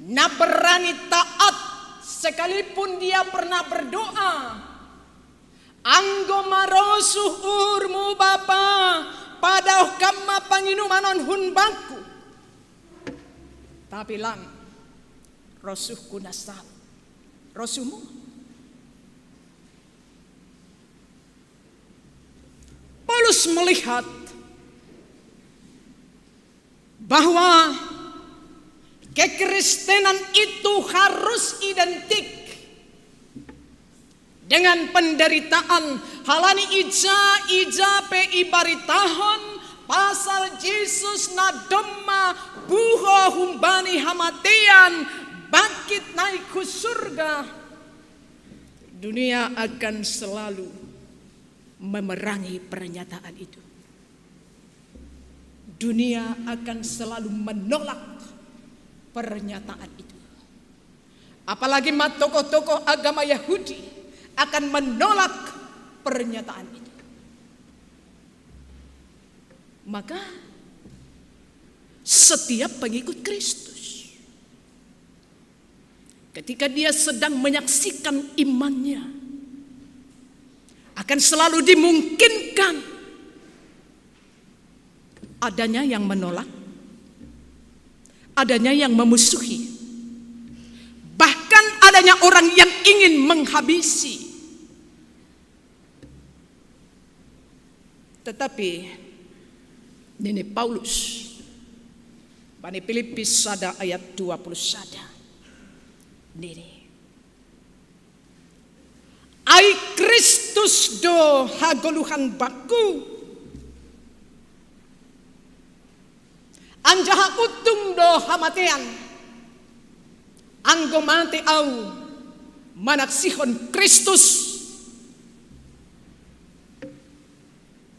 Na berani taat, sekalipun dia pernah berdoa, "Anggo marosuh uhurmu, Bapa, padaohkam ma panginuman on hun bangku." Tapi lang, rosuhku na saut, rosuhmu. Paulus melihat bahwa kekristenan itu harus identik dengan penderitaan. Halani ija-ija pe ibaritahon pasal Jesus na domma buho humbani hamatean, bangkit naik hu surga, dunia akan selalu memerangi pernyataan itu. Dunia akan selalu menolak pernyataan itu. Apalagi ma tokoh-tokoh agama Yahudi akan menolak pernyataan itu. Maka setiap pengikut Kristus, ketika dia sedang menyaksikan imannya, akan selalu dimungkinkan adanya yang menolak, adanya yang memusuhi, bahkan adanya orang yang ingin menghabisi. Tetapi nini Paulus bani Filipi sada ayat dua puluh sada nini, "Ai Kristus do hagoluhan bangku, anjaha untung do hamatean. Anggo mate au manaksihon Kristus."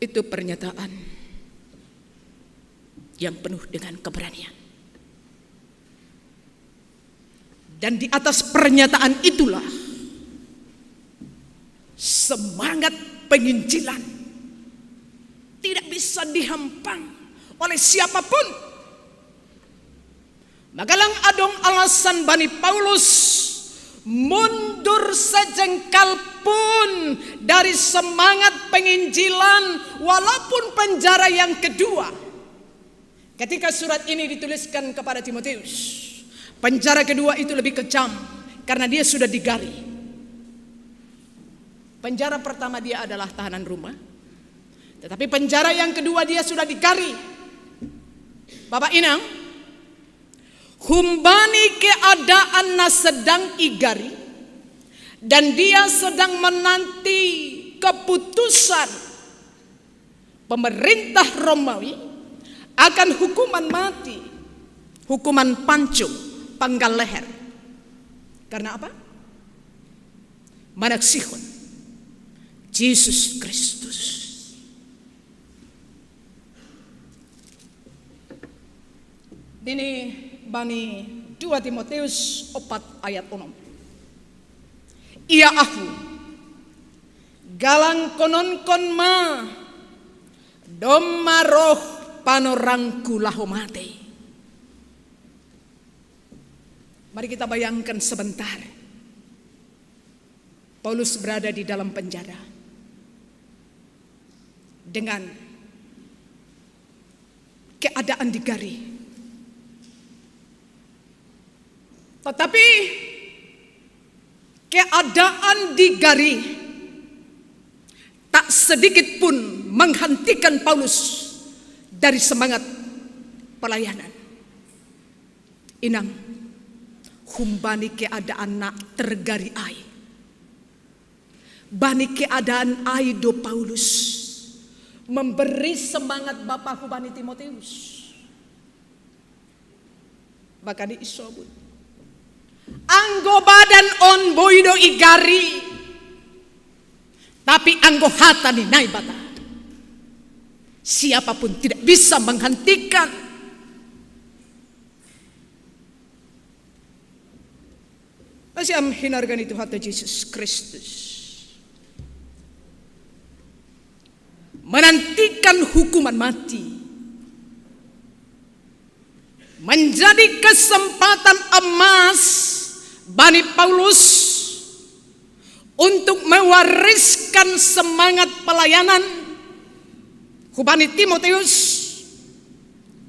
Itu pernyataan yang penuh dengan keberanian. Dan di atas pernyataan itulah semangat penginjilan tidak bisa dihampang oleh siapapun. Maka lang adong alasan bani Paulus mundur sejengkal pun dari semangat penginjilan, walaupun penjara yang kedua. Ketika surat ini dituliskan kepada Timotius, penjara kedua itu lebih kejam karena dia sudah digari. Penjara pertama dia adalah tahanan rumah, tetapi penjara yang kedua dia sudah digari. Bapak Inang, humbani keadaan na sedang igari, dan dia sedang menanti keputusan pemerintah Romawi akan hukuman mati, hukuman pancung, panggal leher. Karena apa? Manaksihon Jesus Kristus. Nini bani dua Timotius opat ayat onom, "Ia ahu, galangkononkon ma domma roh panorangku laho mate." Mari kita bayangkan sebentar. Paulus berada di dalam penjara dengan keadaan digari. Tetapi keadaan di Gari tak sedikit pun menghentikan Paulus dari semangat pelayanan. Inang, humbani keadaan nak tergari ai. Bani keadaan ai do Paulus memberi semangat bapa hubani Timotius. Bahkan isobut anggo badan on boi do i Gari, tapi anggo hata ni Naibata, siapapun tidak bisa menghentikan. Nasiam hinarga ni Tuhanta Jesus Kristus, menantikan hukuman mati menjadi kesempatan emas bani Paulus untuk mewariskan semangat pelayanan hubani Timotius,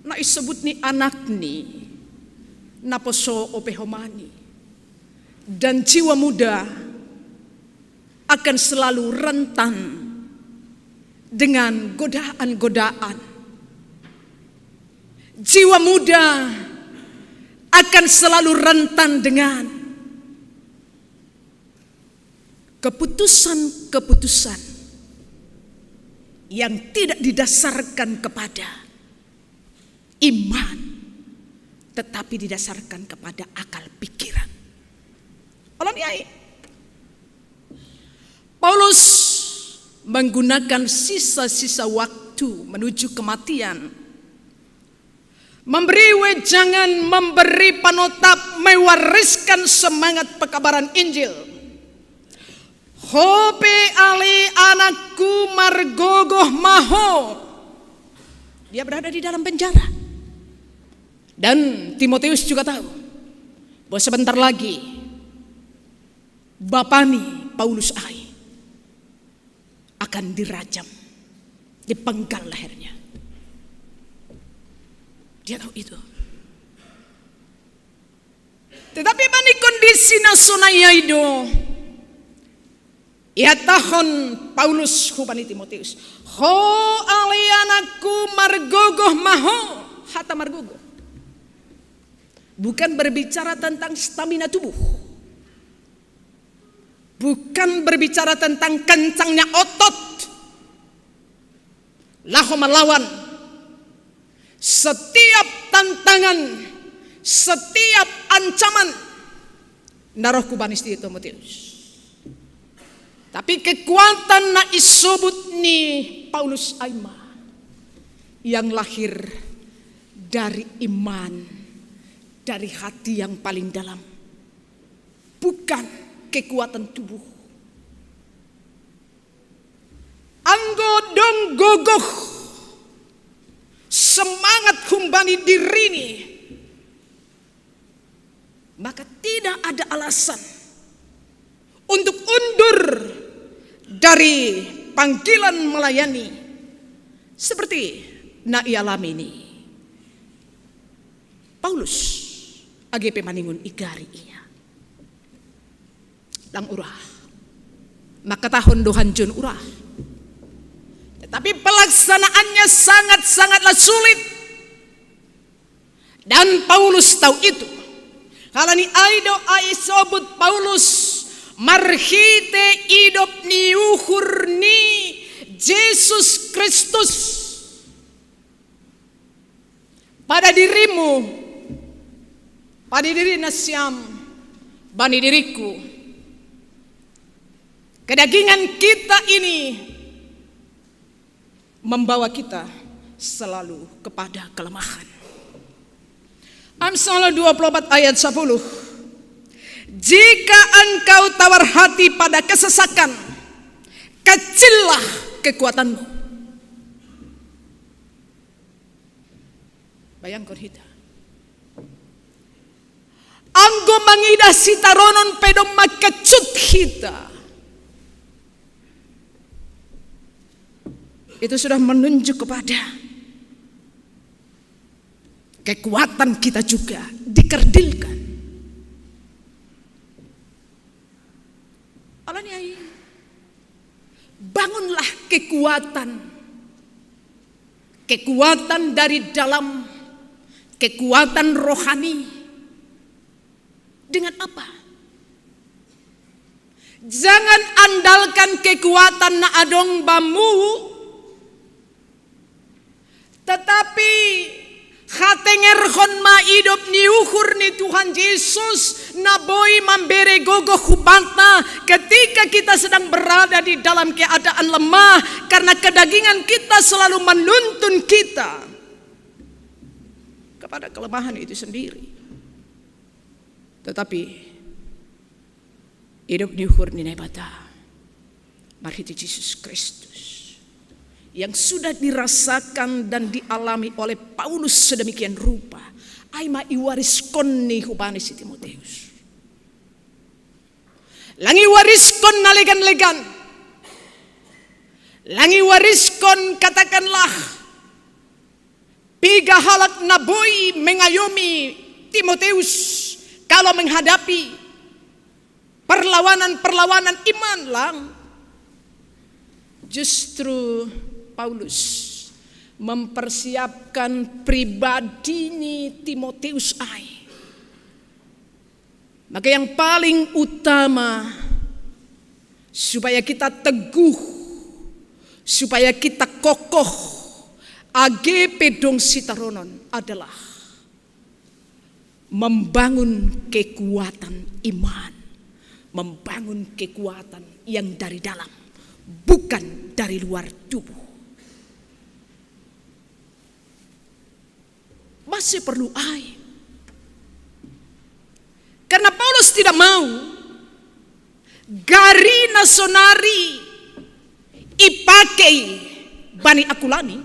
na isebut ni anakni, naposo ope homani. Dan jiwa muda akan selalu rentan dengan godaan-godaan. Jiwa muda akan selalu rentan dengan keputusan-keputusan yang tidak didasarkan kepada iman, tetapi didasarkan kepada akal pikiran. Oleh ai, Paulus menggunakan sisa-sisa waktu menuju kematian, memberi wejangan, memberi panotap, mewariskan semangat pekabaran Injil. Ho pe ale anakku, margogoh ma ho. Dia berada di dalam penjara. Dan Timotius juga tahu bahwa sebentar lagi bapani Paulus ai akan dirajam, dipenggal lehernya. Dia tahu itu. Tetapi bani kondisi na sonai ai do ihatahon Paulus hubani Timotius, ho ale anakku, margogoh ma ho. Hata margogoh bukan berbicara tentang stamina tubuh, bukan berbicara tentang kencangnya otot laho melawan setiap tantangan, setiap ancaman na roh hubani Timotius. Tapi kekuatan na isobut ni Paulus ai ma yang lahir dari iman, dari hati yang paling dalam, bukan kekuatan tubuh. Anggo dong gogoh semangat humbani dirini, maka tidak ada alasan untuk undur dari panggilan melayani seperti na ialami ni Paulus age pe maningon i Gari ia. Dang urah. Mangkatahon do hanjon urah. Tetapi pelaksanaannya sangat-sangatlah sulit. Dan Paulus tahu itu. Halani ai do ai isobut Paulus marhite idop ni uhur ni Jesus Kristus. Pada dirimu, pada diri nasiam, bani diriku, kedagingan kita ini membawa kita selalu kepada kelemahan. Amsal dua puluh empat ayat sepuluh. Jika engkau tawar hati pada kesesakan, kecillah kekuatanmu. Bayangkon hita. Anggo mangidah sitaronon pe domma kecut hita, itu sudah menunjuk kepada kekuatan kita juga dikerdilkan. Kekuatan, kekuatan dari dalam, kekuatan rohani. Dengan apa? Jangan andalkan kekuatan na adong bamu, tetapi hatengerhon ma idop ni uhur ni Tuhan Yesus na boi mambere gogo hubanta ketika kita sedang berada di dalam keadaan lemah, karena kedagingan kita selalu menuntun kita kepada kelemahan itu sendiri. Tetapi idop ni uhur ni Naibata marhite Yesus Kristus yang sudah dirasakan dan dialami oleh Paulus sedemikian rupa, ai ma iwariskon ni hubani si Timoteus. Lang iwariskon na legan-legan. Lang iwariskon, katakanlah, piga halak na boi mengayomi Timoteus kalau menghadapi perlawanan-perlawanan iman, lang. Justru Paulus mempersiapkan pribadi ni Timoteus ai. Maka yang paling utama supaya kita teguh, supaya kita kokoh, age pe dong sitaronon adalah membangun kekuatan iman, membangun kekuatan yang dari dalam, bukan dari luar tubuh. Masih perlu ai. Karena Paulus tidak mau gari na sonari ipake bani akulani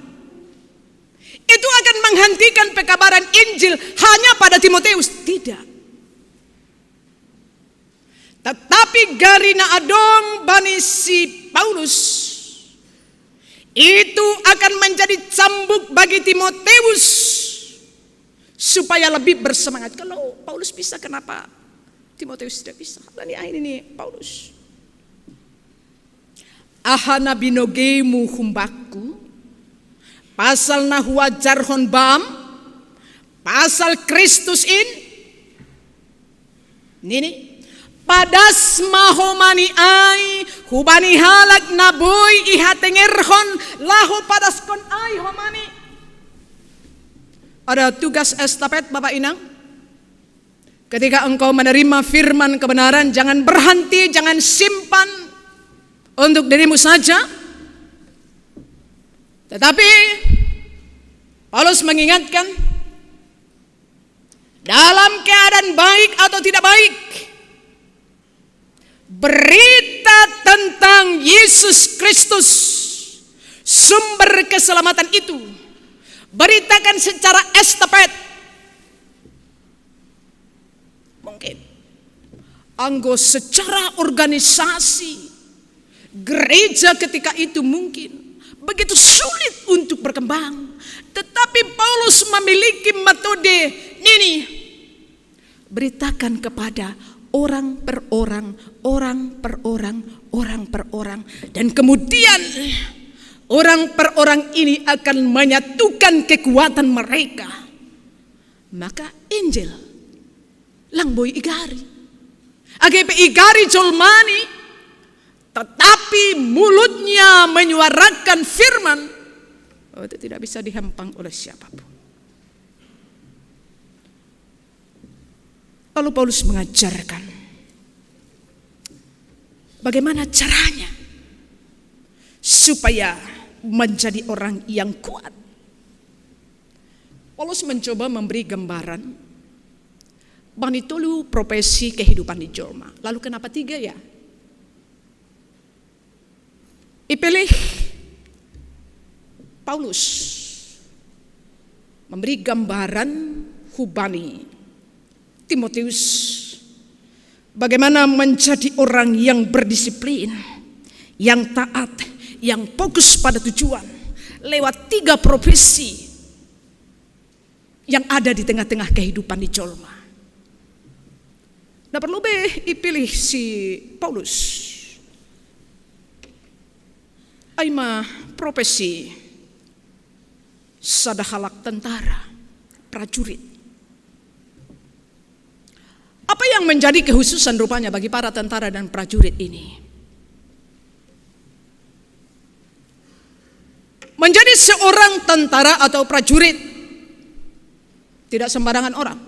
itu akan menghentikan pekabaran Injil hanya pada Timoteus. Tidak. Tetapi gari na adong bani si Paulus itu akan menjadi cambuk bagi Timoteus supaya lebih bersemangat. Kalau Paulus bisa, kenapa Timoteus tidak bisa? Alani ai nini Paulus: Aha na binogeimu humbakku, pasal na huajarhon bam, pasal Kristus in? Nini, padas ma homani ai hubani halak na boi ihatengerhon, laho padaskon ai homani. Ada tugas estafet, Bapak Inang. Ketika engkau menerima firman kebenaran, jangan berhenti, jangan simpan untuk dirimu saja. Tetapi Paulus mengingatkan, dalam keadaan baik atau tidak baik, berita tentang Yesus Kristus, sumber keselamatan itu, beritakan secara estafet. Mungkin anggo secara organisasi, gereja ketika itu mungkin begitu sulit untuk berkembang. Tetapi Paulus memiliki metode nini, beritakan kepada orang per orang, orang per orang, orang per orang. Dan kemudian orang per orang ini akan menyatukan kekuatan mereka. Maka Injil lang boi igari. Age pe igari jolmani, tetapi mulutnya menyuarakan firman, oh, itu tidak bisa dihempang oleh siapapun. Lalu Paulus mengajarkan bagaimana caranya supaya menjadi orang yang kuat. Paulus mencoba memberi gambaran bani tolu profesi kehidupan ni jolma. Lalu kenapa tiga, ya? Ipilih Paulus memberi gambaran hubani Timoteus bagaimana menjadi orang yang berdisiplin, yang taat, yang fokus pada tujuan lewat tiga profesi yang ada di tengah-tengah kehidupan ni jolma. Na perlu be ipilih si Paulus. Ai ma profesi sada halak tentara, prajurit. Apa yang menjadi kekhususan rupanya bagi para tentara dan prajurit ini? Menjadi seorang tentara atau prajurit tidak sembarangan orang.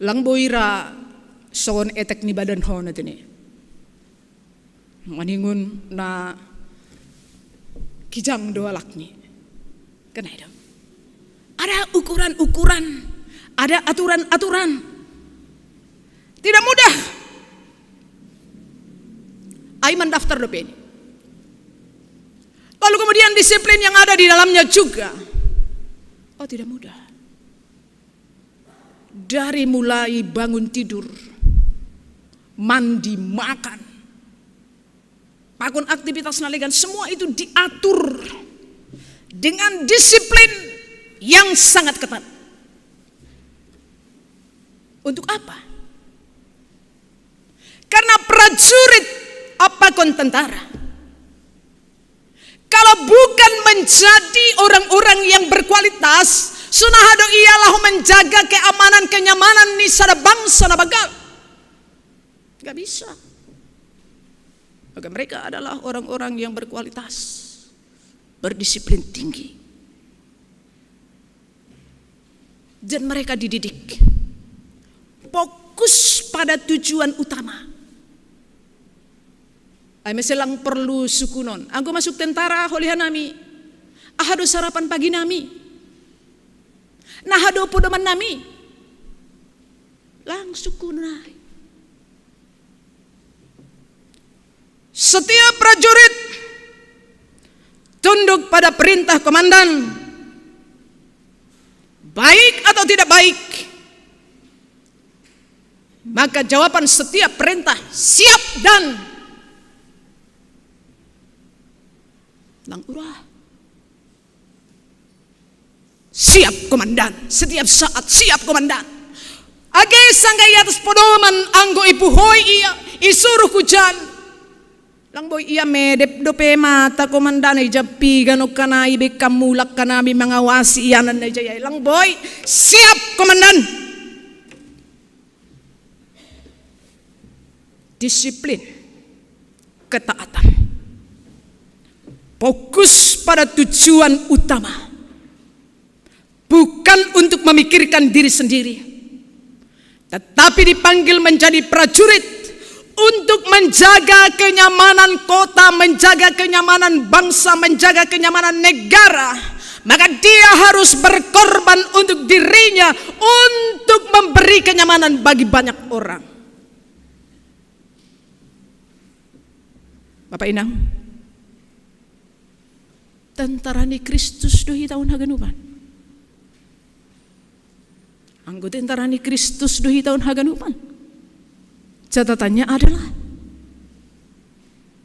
Langboi ra songon etek ni badanhona tene. Maningon na kijang do halak ni. Kan i do. Ada ukuran-ukuran, ada aturan-aturan. Tidak mudah. Ai mandaftar dope ni. Lalu kemudian disiplin yang ada di dalamnya juga. Oh, tidak mudah. Dari mulai bangun tidur, mandi, makan, pakon aktivitas na legan, semua itu diatur dengan disiplin yang sangat ketat. Untuk apa? Karena prajurit apakon tentara, kalau bukan menjadi orang-orang yang berkualitas, songon na do ia laho menjaga keamanan, kenyamanan ni sada bangsa na banggal. Gak bisa. Maka mereka adalah orang-orang yang berkualitas, berdisiplin tinggi. Dan mereka dididik fokus pada tujuan utama. Ai muse lang porlu sungkunon. Anggo masuk tentara, holihanami, aha do sarapan paginami? Na aha do podomannami? Lang sungkunon ai. Setiap prajurit tunduk pada perintah komandan, baik atau tidak baik, maka jawaban setiap perintah siap dan lang urah. Siap komandan, setiap saat siap komandan. Age sangga i atas podoman, anggo ipuhoi ia, isuruh hujan. Lang boi ia medep dope mata komandan, ija piga nangkaningan i, bekam mulak kan i mangawasi ianan na ija ia. Lang boi, siap komandan. Disiplin, ketaatan, fokus pada tujuan utama, bukan untuk memikirkan diri sendiri, tetapi dipanggil menjadi prajurit untuk menjaga kenyamanan kota, menjaga kenyamanan bangsa, menjaga kenyamanan negara. Maka dia harus berkorban untuk dirinya, untuk memberi kenyamanan bagi banyak orang. Bapak Inang, tentara ni Kristus do hita on haganupan. Anggo tentara ni Kristus do hita on haganupan, catatannya adalah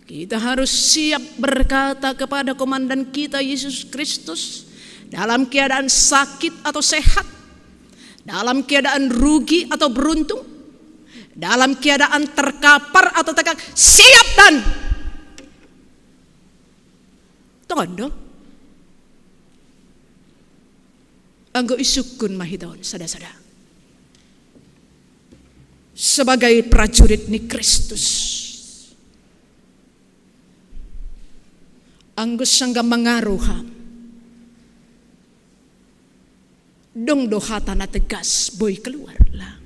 kita harus siap berkata kepada komandan kita, Yesus Kristus, dalam keadaan sakit atau sehat, dalam keadaan rugi atau beruntung, dalam keadaan terkapar atau tegak, siap dan tondo. Anggo isungkun ma hita on sada-sada sebagai prajurit ni Kristus, anggo sangga mangaruh ham, dong do hata na tegas boi keluar, lang?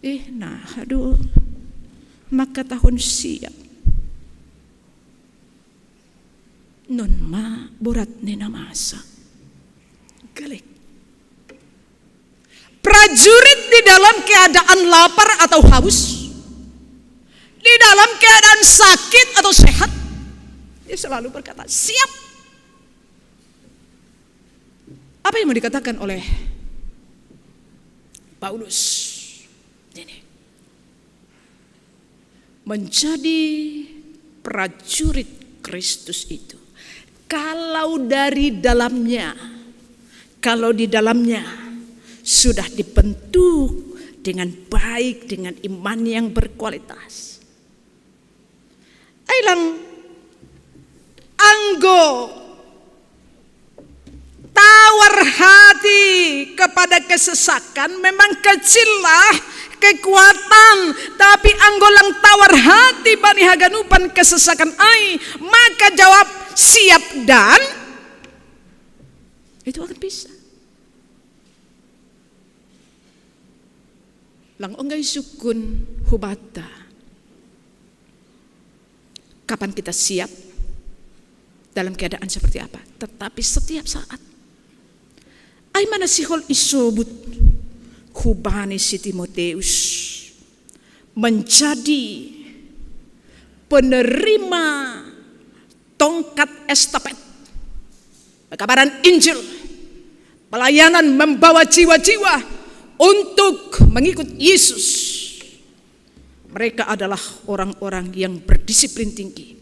Eh, na aha do mangkatahon siap? Non ma borat ni na masa. Galek. Prajurit di dalam keadaan lapar atau haus, di dalam keadaan sakit atau sehat, dia selalu berkata, "Siap." Apa yang mau dikatakan oleh Paulus ini? Menjadi prajurit Kristus itu, kalau dari dalamnya, kalau di dalamnya sudah dibentuk dengan baik, dengan iman yang berkualitas. Ailang anggo tawar hati kepada kesesakan memang kecillah kekuatan, tapi anggo lang tawar hati bani haganupan kesesakan ai, maka jawab siap dan itu akan bisa. Lang ongga isungkun hubanta kapan kita siap, dalam keadaan seperti apa, tetapi setiap saat. Ai mana sihol isobut hubani si Timoteus menjadi penerima tongkat estafet pekabaran Injil, pelayanan membawa jiwa-jiwa untuk mengikut Yesus. Mereka adalah orang-orang yang berdisiplin tinggi,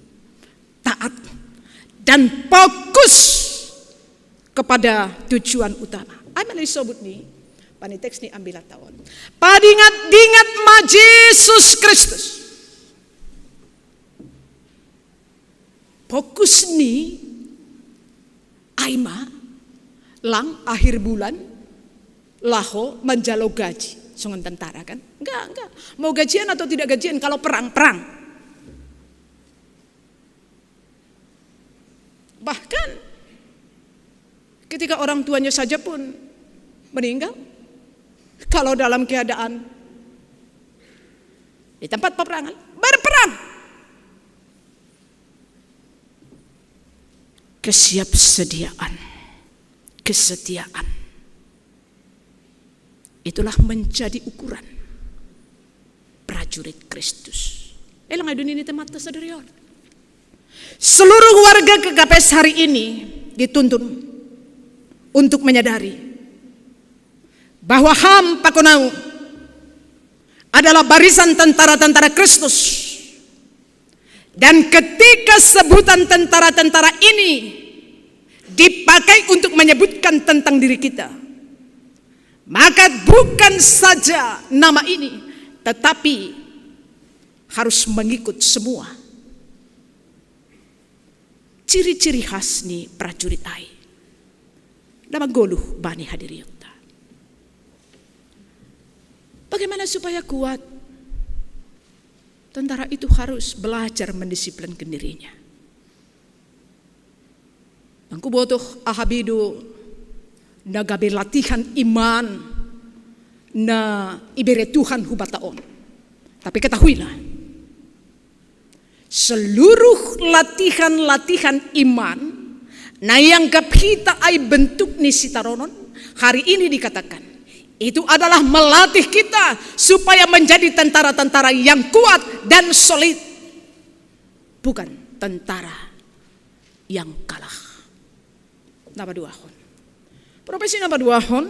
taat, dan fokus kepada tujuan utama. Ai mana isobut ni bani teks ni ambilan ta on, padingat-dingat ma Jesus Kristus. Fokus ni ai ma lang akhir bulan laho manjalo gaji songon tentara kan? Enggak, enggak. Mau gajian atau tidak gajian, kalau perang, perang. Bahkan ketika orang tuanya saja pun meninggal, kalau dalam keadaan di tempat peperangan, berperang. Kesiapsediaan, kesetiaan, itulah menjadi ukuran prajurit Kristus. Elang adun ini temata sadari on. Seluruh warga K K P S hari ini dituntun untuk menyadari bahwa ham pakon au adalah barisan tentara-tentara Kristus. Dan ketika sebutan tentara-tentara ini dipakai untuk menyebutkan tentang diri kita, maka bukan saja nama ini, tetapi harus mengikut semua ciri-ciri khas ni prajurit ai. Nama goluh bani hadirionta. Bagaimana supaya kuat? Tentara itu harus belajar mendisiplinkan dirinya. Nangku botoh ahabidu na gabe latihan iman na ibere Tuhan hubata on. Tapi ketahuilah, seluruh latihan-latihan iman na ianggap hita ai bentuk ni sitaronon, hari ini dikatakan itu adalah melatih kita supaya menjadi tentara-tentara yang kuat dan solid, bukan tentara yang kalah. Napaduahon. Profesi napaduahon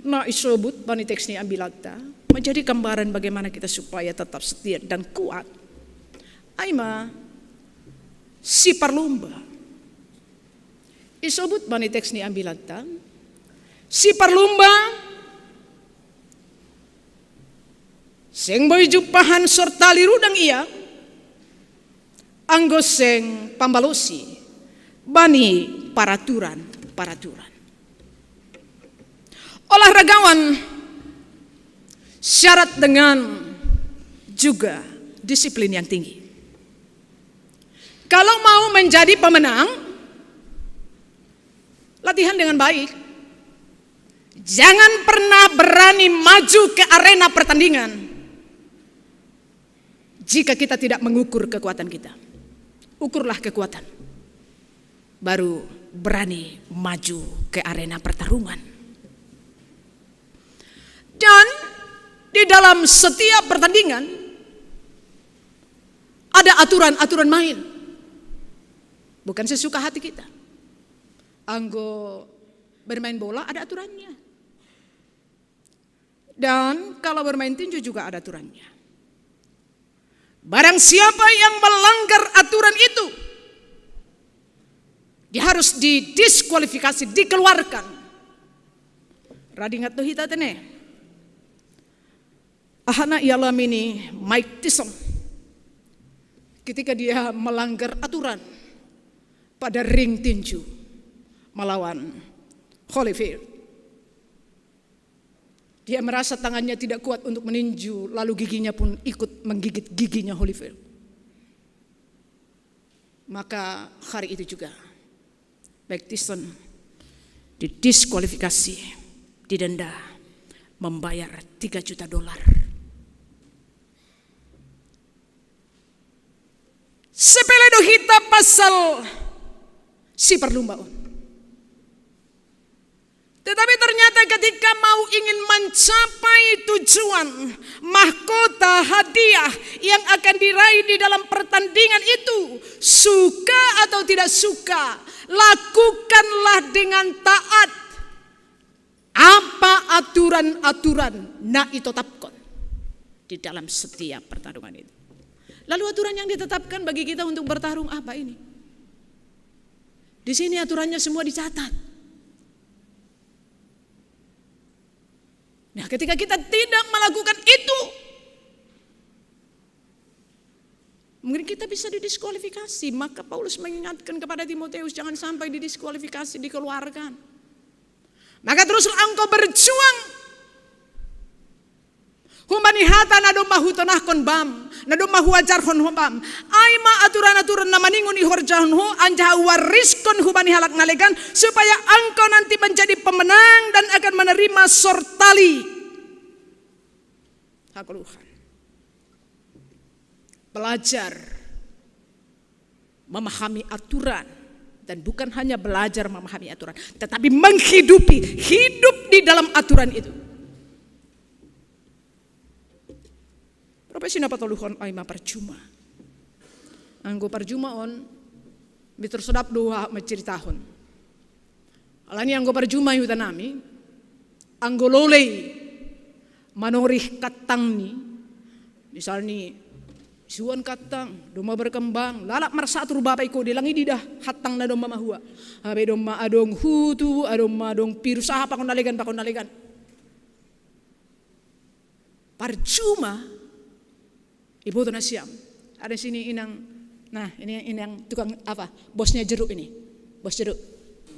na isobut bani teks ni ambilanta menjadi gambaran bagaimana kita supaya tetap setia dan kuat. Ai ma siparlumba. Isobut bani teks ni ambilanta siparlumba seng boi jumpahan sorta lirudang ia anggo seng pambalosi bani paraturan-paraturan. Olahragawan syarat dengan juga disiplin yang tinggi. Kalau mau menjadi pemenang, latihan dengan baik. Jangan pernah berani maju ke arena pertandingan jika kita tidak mengukur kekuatan kita. Ukurlah kekuatan, baru berani maju ke arena pertarungan. Dan di dalam setiap pertandingan ada aturan-aturan main. Bukan sesuka hati kita. Anggo bermain bola ada aturannya. Dan kalau bermain tinju juga ada aturannya. Barang siapa yang melanggar aturan itu, dia harus didiskualifikasi, dikeluarkan. Radi ingat do hita tene. Ahana ialah mini Mike Tyson ketika dia melanggar aturan pada ring tinju melawan Holyfield. Dia merasa tangannya tidak kuat untuk meninju, lalu giginya pun ikut menggigit giginya Holyfield. Maka hari itu juga Mike Tyson didiskualifikasi, didenda, membayar tiga juta dolar. Sepele do hita pasal si perlumbaon. Tetapi ternyata ketika mau ingin mencapai tujuan, mahkota, hadiah yang akan diraih di dalam pertandingan itu, suka atau tidak suka, lakukanlah dengan taat apa aturan-aturan na itotapkon di dalam setiap pertarungan itu. Lalu aturan yang ditetapkan bagi kita untuk bertarung apa ini? Di sini aturannya semua dicatat. Nah, ketika kita tidak melakukan itu, mungkin kita bisa didiskualifikasi. Maka Paulus mengingatkan kepada Timotius, jangan sampai didiskualifikasi, dikeluarkan. Maka teruslah engkau berjuang humbani hata na domma hutonahkon bam, na domma huajarhon ho bam. Ai ma aturan-aturan na maningon ihorjahon ho, anjaha uariskon hubani halak na legan, supaya engkau nanti menjadi pemenang dan akan menerima sortali hagoluhan. Belajar memahami aturan, dan bukan hanya belajar memahami aturan, tetapi menghidupi, hidup di dalam aturan itu. Profesi na patoluhon ai ma parjuma. Anggo parjuma on, mitor sodap do menceritahon. Alani anggo parjuma i hutanami, anggo lolei manorih kantangni, misalni suan kantang, domma berkembang, lalap marsatur bapa i, ko dilang i didah kantang na domma mahua. Hape domma adong hutu, adong ma adong pirus, aha pakon na legan, pakon na legan. Parjuma. Iboto nasiam. Ada sini inang, nah, ini inang tukang apa? Bosnya jeruk ini. Bos jeruk.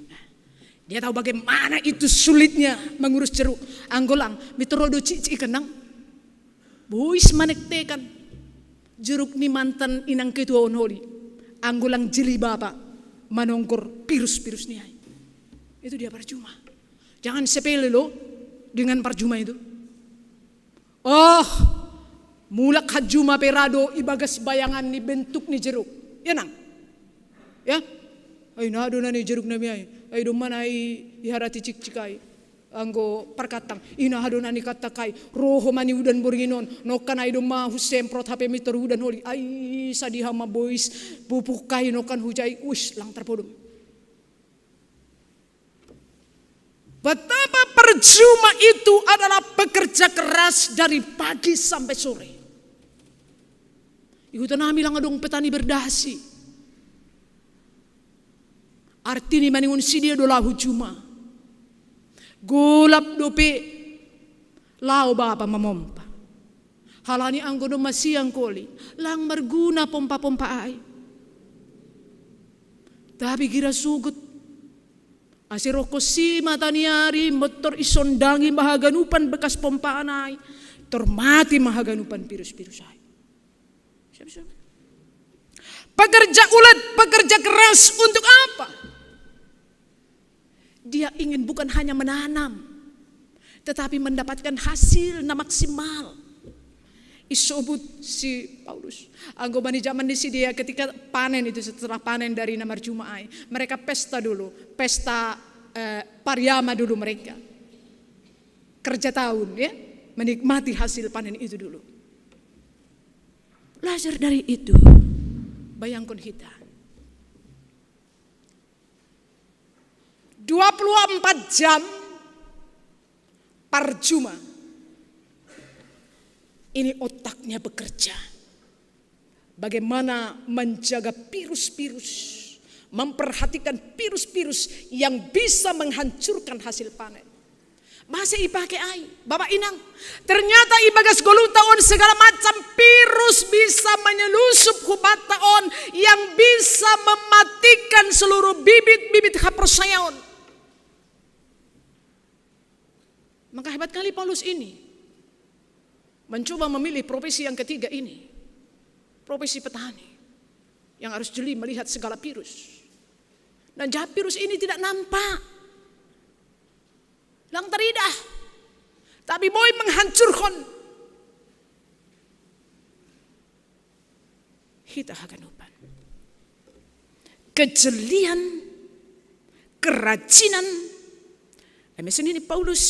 Nah, dia tahu bagaimana itu sulitnya mengurus jeruk. Anggo lang, mitor ro do cikcik i kennang. Bois manektekan jeruk ni mantan inang ketua on holi. Anggo lang jeli bapa manonggor pirus-pirus ni ai. Itu dia parjuma. Jangan sepele lo dengan parjuma itu. Oh, mulak hanjuma pe ra do ibagas bayangan ni bentuk ni jeruk. Ya nang. Ya. Ai na do na ni jeruk nami ai. Ai domma na i iharati cikcik ai. Anggo parkantang, ina ha do na ni kantang ai, ro ho ma ni udan borngin on, nongkan ai domma husemprot hape mitor udan holi, ai sadiha ma bois pupuk ai nongkan hujai, uis lang tarpodom. Betapa percuma itu adalah pekerja keras dari pagi sampai sore. Ihuta nami lang adong petani berdasi. Artini maningon sidea do laho juma. Golap dope lao bapa mamompa. Halani anggo domma siang koli, lang marguna pompa-pompa ai. Tapi gira sugut, ase rohkon si mataniari, mottor isondangi ma haganupan bekas pompaan ai, tor mati ma haganupan pirus-pirus ai. Pekerja ulet, pekerja keras untuk apa? Dia ingin bukan hanya menanam, tetapi mendapatkan hasil na maksimal. Isobut si Paulus. Anggo bani zaman ni sidea ketika panen itu, setelah panen dari na marjuma ai, mereka pesta dulu, pesta eh, pariama dulu mereka. Kerja tahun ya, menikmati hasil panen itu dulu. Belajar dari itu. Bayangkan kita. Dua puluh empat jam parjuma. Ini otaknya bekerja. Bagaimana menjaga virus-virus, memperhatikan virus-virus yang bisa menghancurkan hasil panen. Masih ipake ai, Bapak Inang. Ternyata ibagas goluta on segala macam virus bisa menyelusup hubata on yang bisa mematikan seluruh bibit-bibit haporsayaon. Maka hebat kali Paulus ini mencoba memilih profesi yang ketiga ini, profesi petani yang harus jeli melihat segala virus. Dan jahat virus ini tidak nampak, lang teridah, tapi boi menghancurkan hita haganupan. Kejelian, kerajinan. Emesin ini Paulus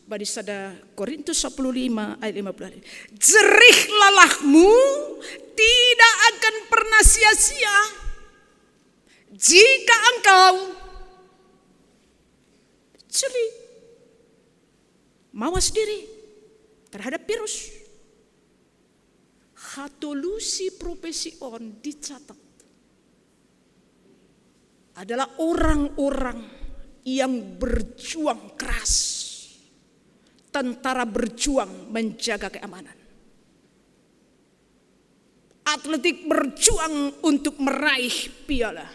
badi sada Korintus sepuluh lima ayat lima puluh. Jerih lalahmu tidak akan pernah sia-sia jika engkau jeli, mawas diri terhadap virus. Hatolusi profesi on dicatat adalah orang-orang yang berjuang keras. Tentara berjuang menjaga keamanan. Atletik berjuang untuk meraih piala.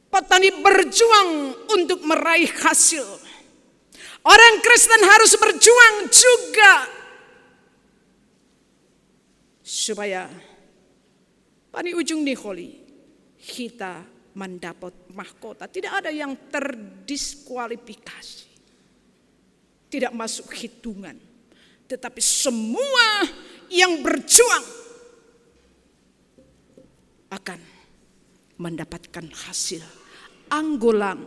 Petani berjuang untuk meraih hasil. Orang Kristen harus berjuang juga supaya pani ujung ni holi kita mendapat mahkota. Tidak ada yang terdiskualifikasi, tidak masuk hitungan. Tetapi semua yang berjuang akan mendapatkan hasil. Anggo lang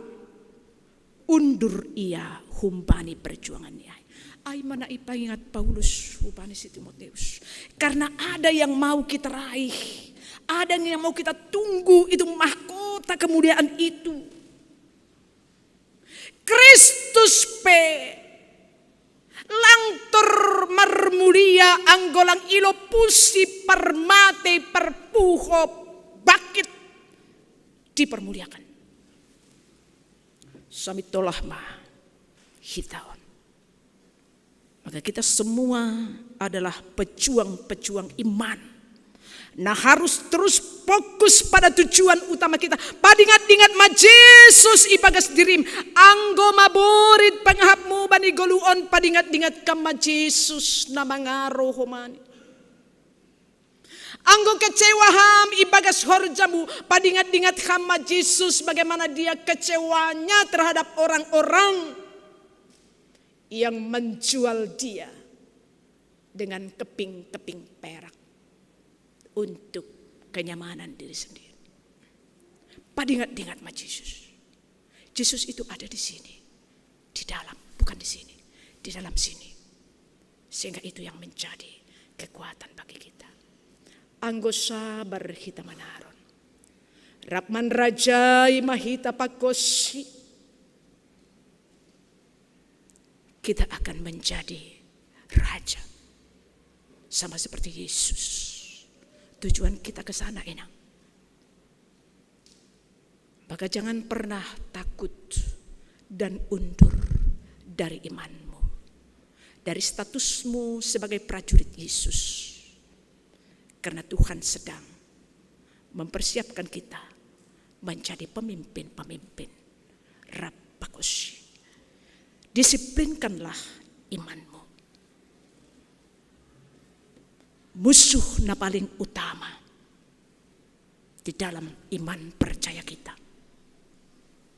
undur ia humbani perjuangan ni ai. Ai ma na ipaingat Paulus humbani si Timoteus. Karena ada yang mau kita raih, ada yang mau kita tunggu, itu mahkota kemuliaan itu. Kristus pe lang tor marmulia anggo lang ilopusi parmate, parpuho, bangkit, dipermuliakan. Samitolah ma hita on. Maka kita semua adalah pejuang-pejuang iman. Nah, harus terus fokus pada tujuan utama kita. Padingat-dingat ma Jesus ibagas dirim. Anggo maborit pangahapmu bani goluon, padingat-dingat kam ma Jesus na mangaro homani. Anggo kecewa ham ibagas horjamu, padingat-dingat ham ma Jesus bagaimana dia kecewanya terhadap orang-orang yang menjual dia dengan keping-keping perak untuk kenyamanan diri sendiri. Padingat-dingat ma Jesus. Jesus itu ada di sini, di dalam, bukan di sini, di dalam sini. Sehingga itu yang menjadi kekuatan bagi kita. Anggo sabar hita manaron, rap manrajai ma hita pangkonsi, kita akan menjadi raja sama seperti Yesus. Tujuan kita ke sana, Inang. Maka jangan pernah takut dan undur dari imanmu, dari statusmu sebagai prajurit Yesus. Karena Tuhan sedang mempersiapkan kita menjadi pemimpin-pemimpin. Rap pangkonsi. Disiplinkanlah imanmu. Musuh na paling utama di dalam iman percaya kita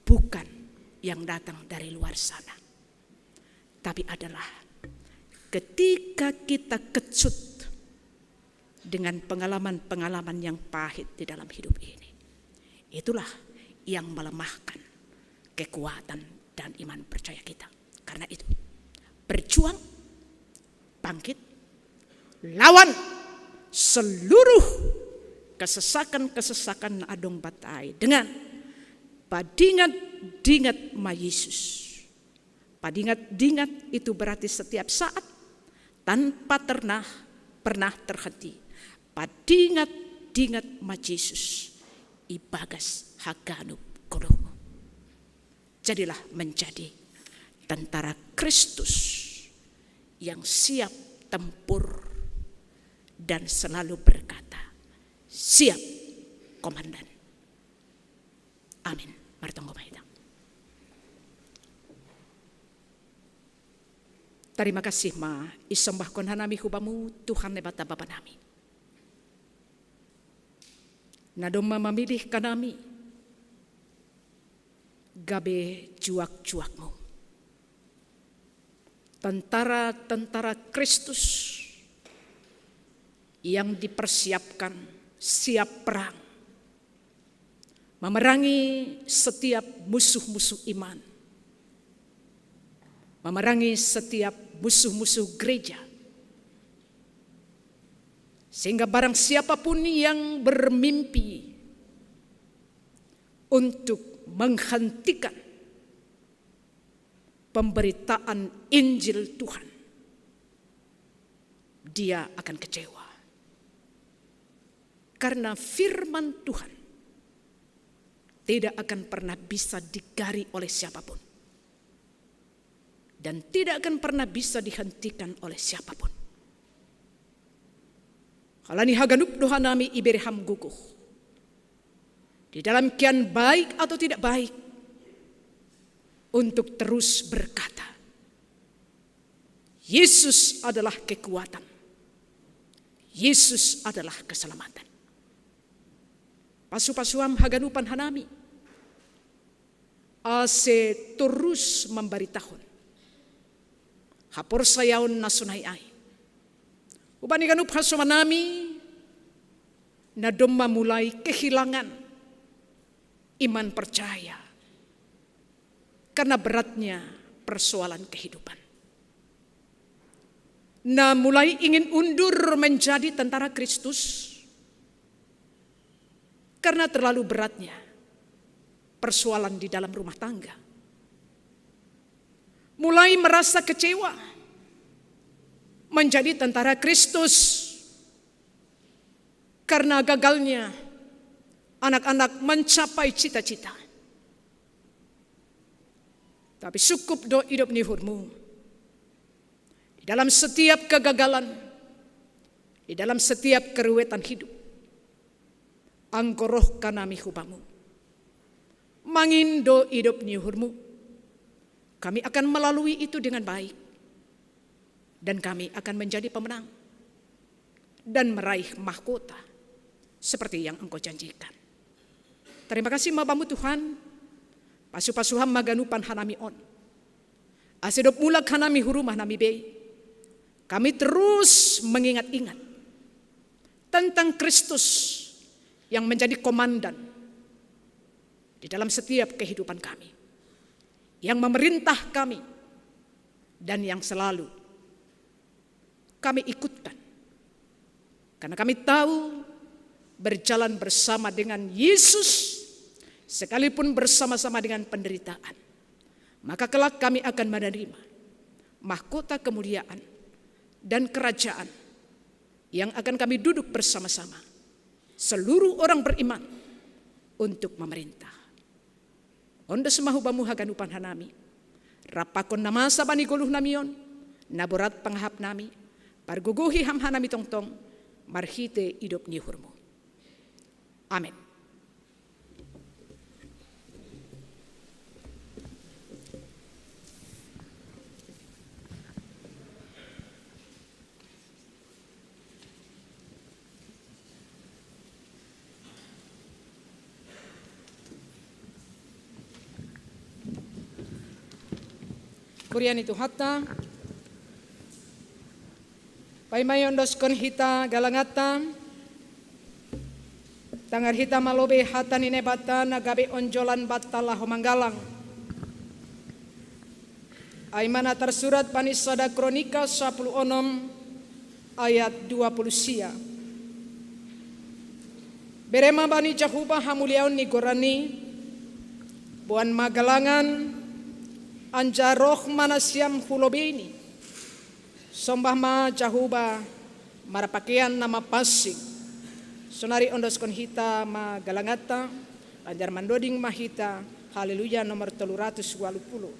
bukan yang datang dari luar sana, tapi adalah ketika kita kecut dengan pengalaman-pengalaman yang pahit di dalam hidup ini. Itulah yang melemahkan kekuatan dan iman percaya kita. Karena itu, berjuang, bangkit, lawan seluruh kesesakan-kesesakan na adong banta i dengan padingat-dingat ma Yesus. Padingat-dingat itu berarti setiap saat, tanpa pernah, pernah terhenti. Padingat-dingat ma Jesus ibagas haganup goluhmu. Jadilah menjadi Tentara Kristus yang siap tempur dan selalu berkata, "Siap, Komandan." Amin. Mari tonggo mahita. Tarima kasih ma isombahkon hanami hu bamu, Tuhan Debata Bapa nami, na domma mamilih kanami gabe juak-juakmu. Tentara-tentara Kristus yang dipersiapkan siap perang, memerangi setiap musuh-musuh iman, memerangi setiap musuh-musuh gereja, sehingga barang siapapun yang bermimpi untuk menghentikan pemberitaan Injil Tuhan, dia akan kecewa. Karena firman Tuhan tidak akan pernah bisa digari oleh siapapun. Dan tidak akan pernah bisa dihentikan oleh siapapun. Halani haganup do hanami ibere ham gogoh, di dalam kian baik atau tidak baik, untuk terus berkata, "Yesus adalah kekuatan. Yesus adalah keselamatan." Pasu-pasu ham haganupan hanami, ase torus mambaritahon haporsayaon na sonai ai. Hubani ganup hasomanami na domma mulai kehilangan iman percaya karena beratnya persoalan kehidupan, na mulai ingin undur menjadi tentara Kristus karena terlalu beratnya persoalan di dalam rumah tangga, mulai merasa kecewa menjadi tentara Kristus karena gagalnya anak-anak mencapai cita-cita. Tapi sukup do idop ni uhurmu di dalam setiap kegagalan, di dalam setiap keruwetan hidup. Anggo roh hanami hu bamu, mangindo idop ni uhurmu, kami akan melalui itu dengan baik, dan kami akan menjadi pemenang dan meraih mahkota seperti yang Engkau janjikan. Tarima kasih ma bamu Tuhan, pasu-pasu ham haganupan hanami on, ase dob mulak hanami hu rumah nami be, kami terus mengingat-ingat tentang Kristus yang menjadi komandan di dalam setiap kehidupan kami, yang memerintah kami, dan yang selalu kami ikutkan. Karena kami tahu, berjalan bersama dengan Yesus, sekalipun bersama-sama dengan penderitaan, maka kelak kami akan menerima mahkota kemuliaan dan kerajaan yang akan kami duduk bersama-sama seluruh orang beriman untuk memerintah. Ondos ma hu bamu haganupan hanami, rap pakon na masa bani goluh nami on, na borat pangahap nami, pargogohi ham hanami tongtong marhite idop ni uhurmu. Amen. Kuria ni Tuhanta, paima iondoskon hita galanganta, tangar hita ma lobei hata ni Naibata na gabe onjolan banta laho manggalang. Ai ma na tarsurat bani sada Kronika sapuluh onom ayat dua puluh sia. Bere ma bani Jahowa hamuliaon ni goranni, boan ma galangan, anjaha roh ma nasiam hu lobeini. Sombah ma Jahowa marpakean na mapansing. Sonari ondoskon hita ma galanganta, lanjar mandoding ma hita Haleluya nomor tolu ratus walu pulu.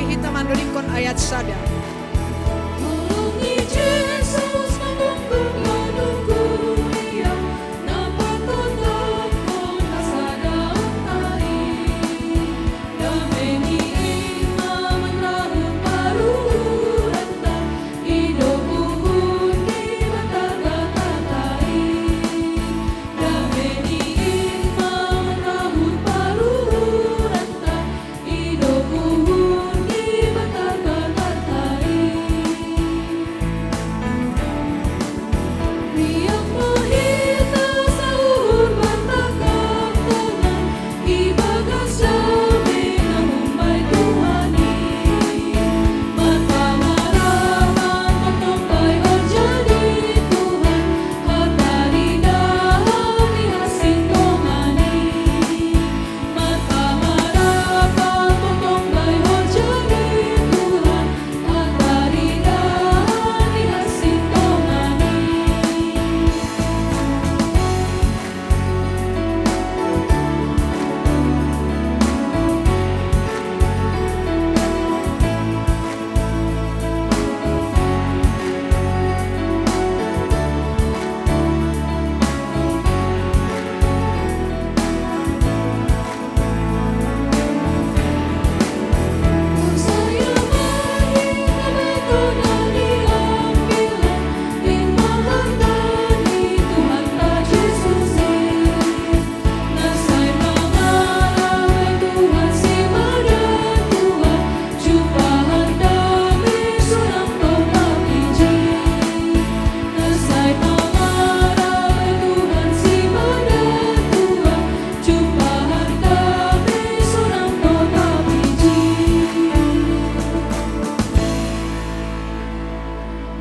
Kita mandodingkon ayat sada.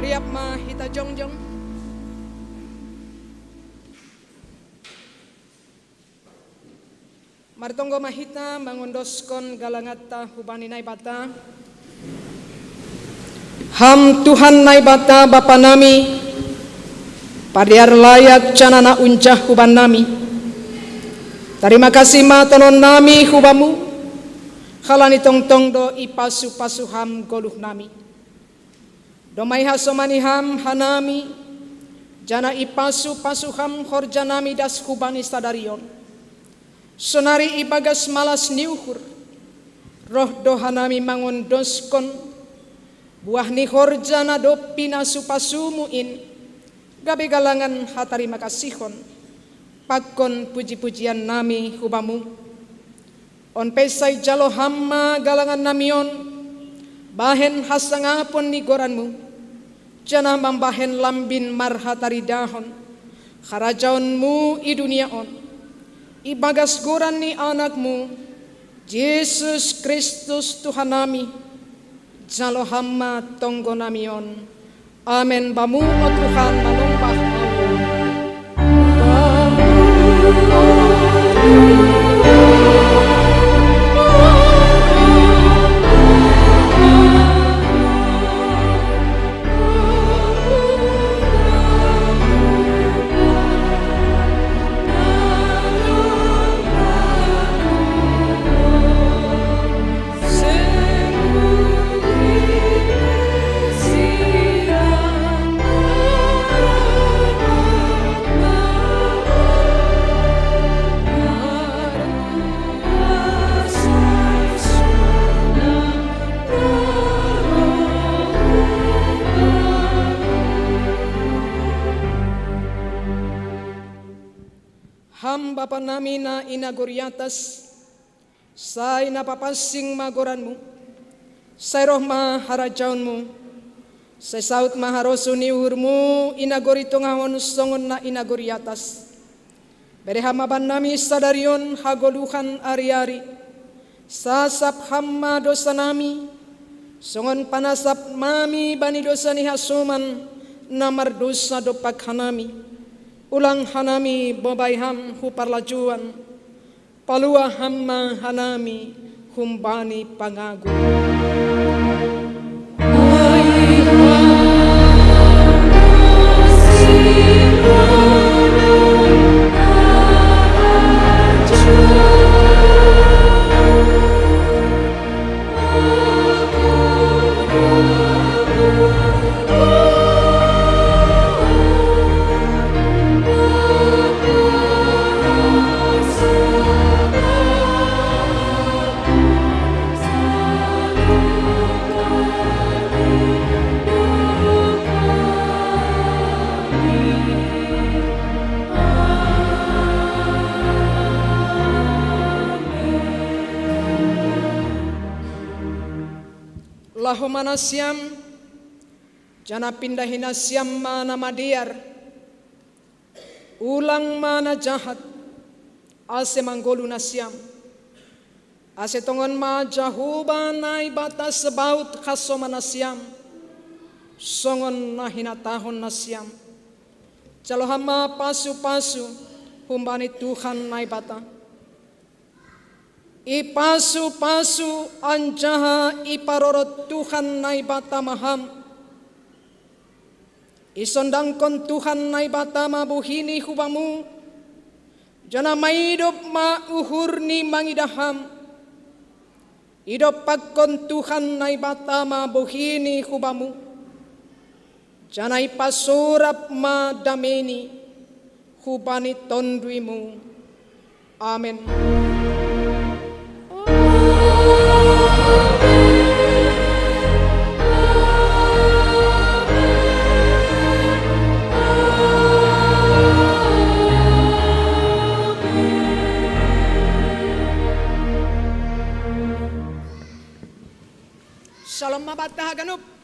Riap ma hita jongjong. Martonggo ma hita mangondoskon galanganta hubani Naibata. Ham Tuhan Naibata Bapa nami, padear layat janah na unjah huban nami. Tarima kasih ma tonon nami hu Bamu, halani tongtong do ipasu-pasu Ham goluh nami. Domma ihasomani Ham hanami, janah ipasu-pasu Ham horja nami das hubani sadari on. Sonari ibagas malas ni uhur, roh do hanami mangondoskon buah ni horja na dob pinasu-pasumu in, gabe galangan hatarima kasihon, pangkon puji-pujian nami hu Bamu. On pe sai jalo Ham ma galangan nami on, bahen hasangapon ni goran-Mu, janah mambahen lambin marhataridahon harajaon-Mu i dunia on, ibagas goran ni Anak-Mu, Jesus Kristus Tuhan nami, jalo Ham ma tonggo nami on. Amen. Bamu, o Tuhan, manombah ahu. Ham Bapa nami na i nagori atas, sai na papansing ma goran-Mu, sai roh ma harajaon-Mu, sai saud ma harosuh ni uhur-Mu i nagori tongah on songon na i nagori atas. Bere Ham ma bannami sadari on hagoluhan ari-ari, sasap Ham ma dousa nami, songon panasap nami bani dousa ni hasoman na mardousa dompak hanami. Ulang hanami bobai Ham hu parlajouan, paluah Ham ma hanami humbani pangago. Ho ma nasiam, janah pindahi nasiam ma na madear, ulang ma na jahat, ase manggoluh nasiam. Ase tongon ma Jahowa Naibata Zebaot hasoman nasiam, songon na hinatahon nasiam. Jalo ham ma pasu-pasu humbani Tuhan Naibata. Ipasu-pasu anjaha iparorot Tuhan Naibata ma ham. Isondangkon Tuhan Naibata ma bohini hu bamu, janah maidop ma uhurni mangidah ham. Idompakkon Tuhan Naibata ma bohini hu bamu, janah ipasurap ma dameini hubani tonduimu. Amen. Syalom ma banta haganup.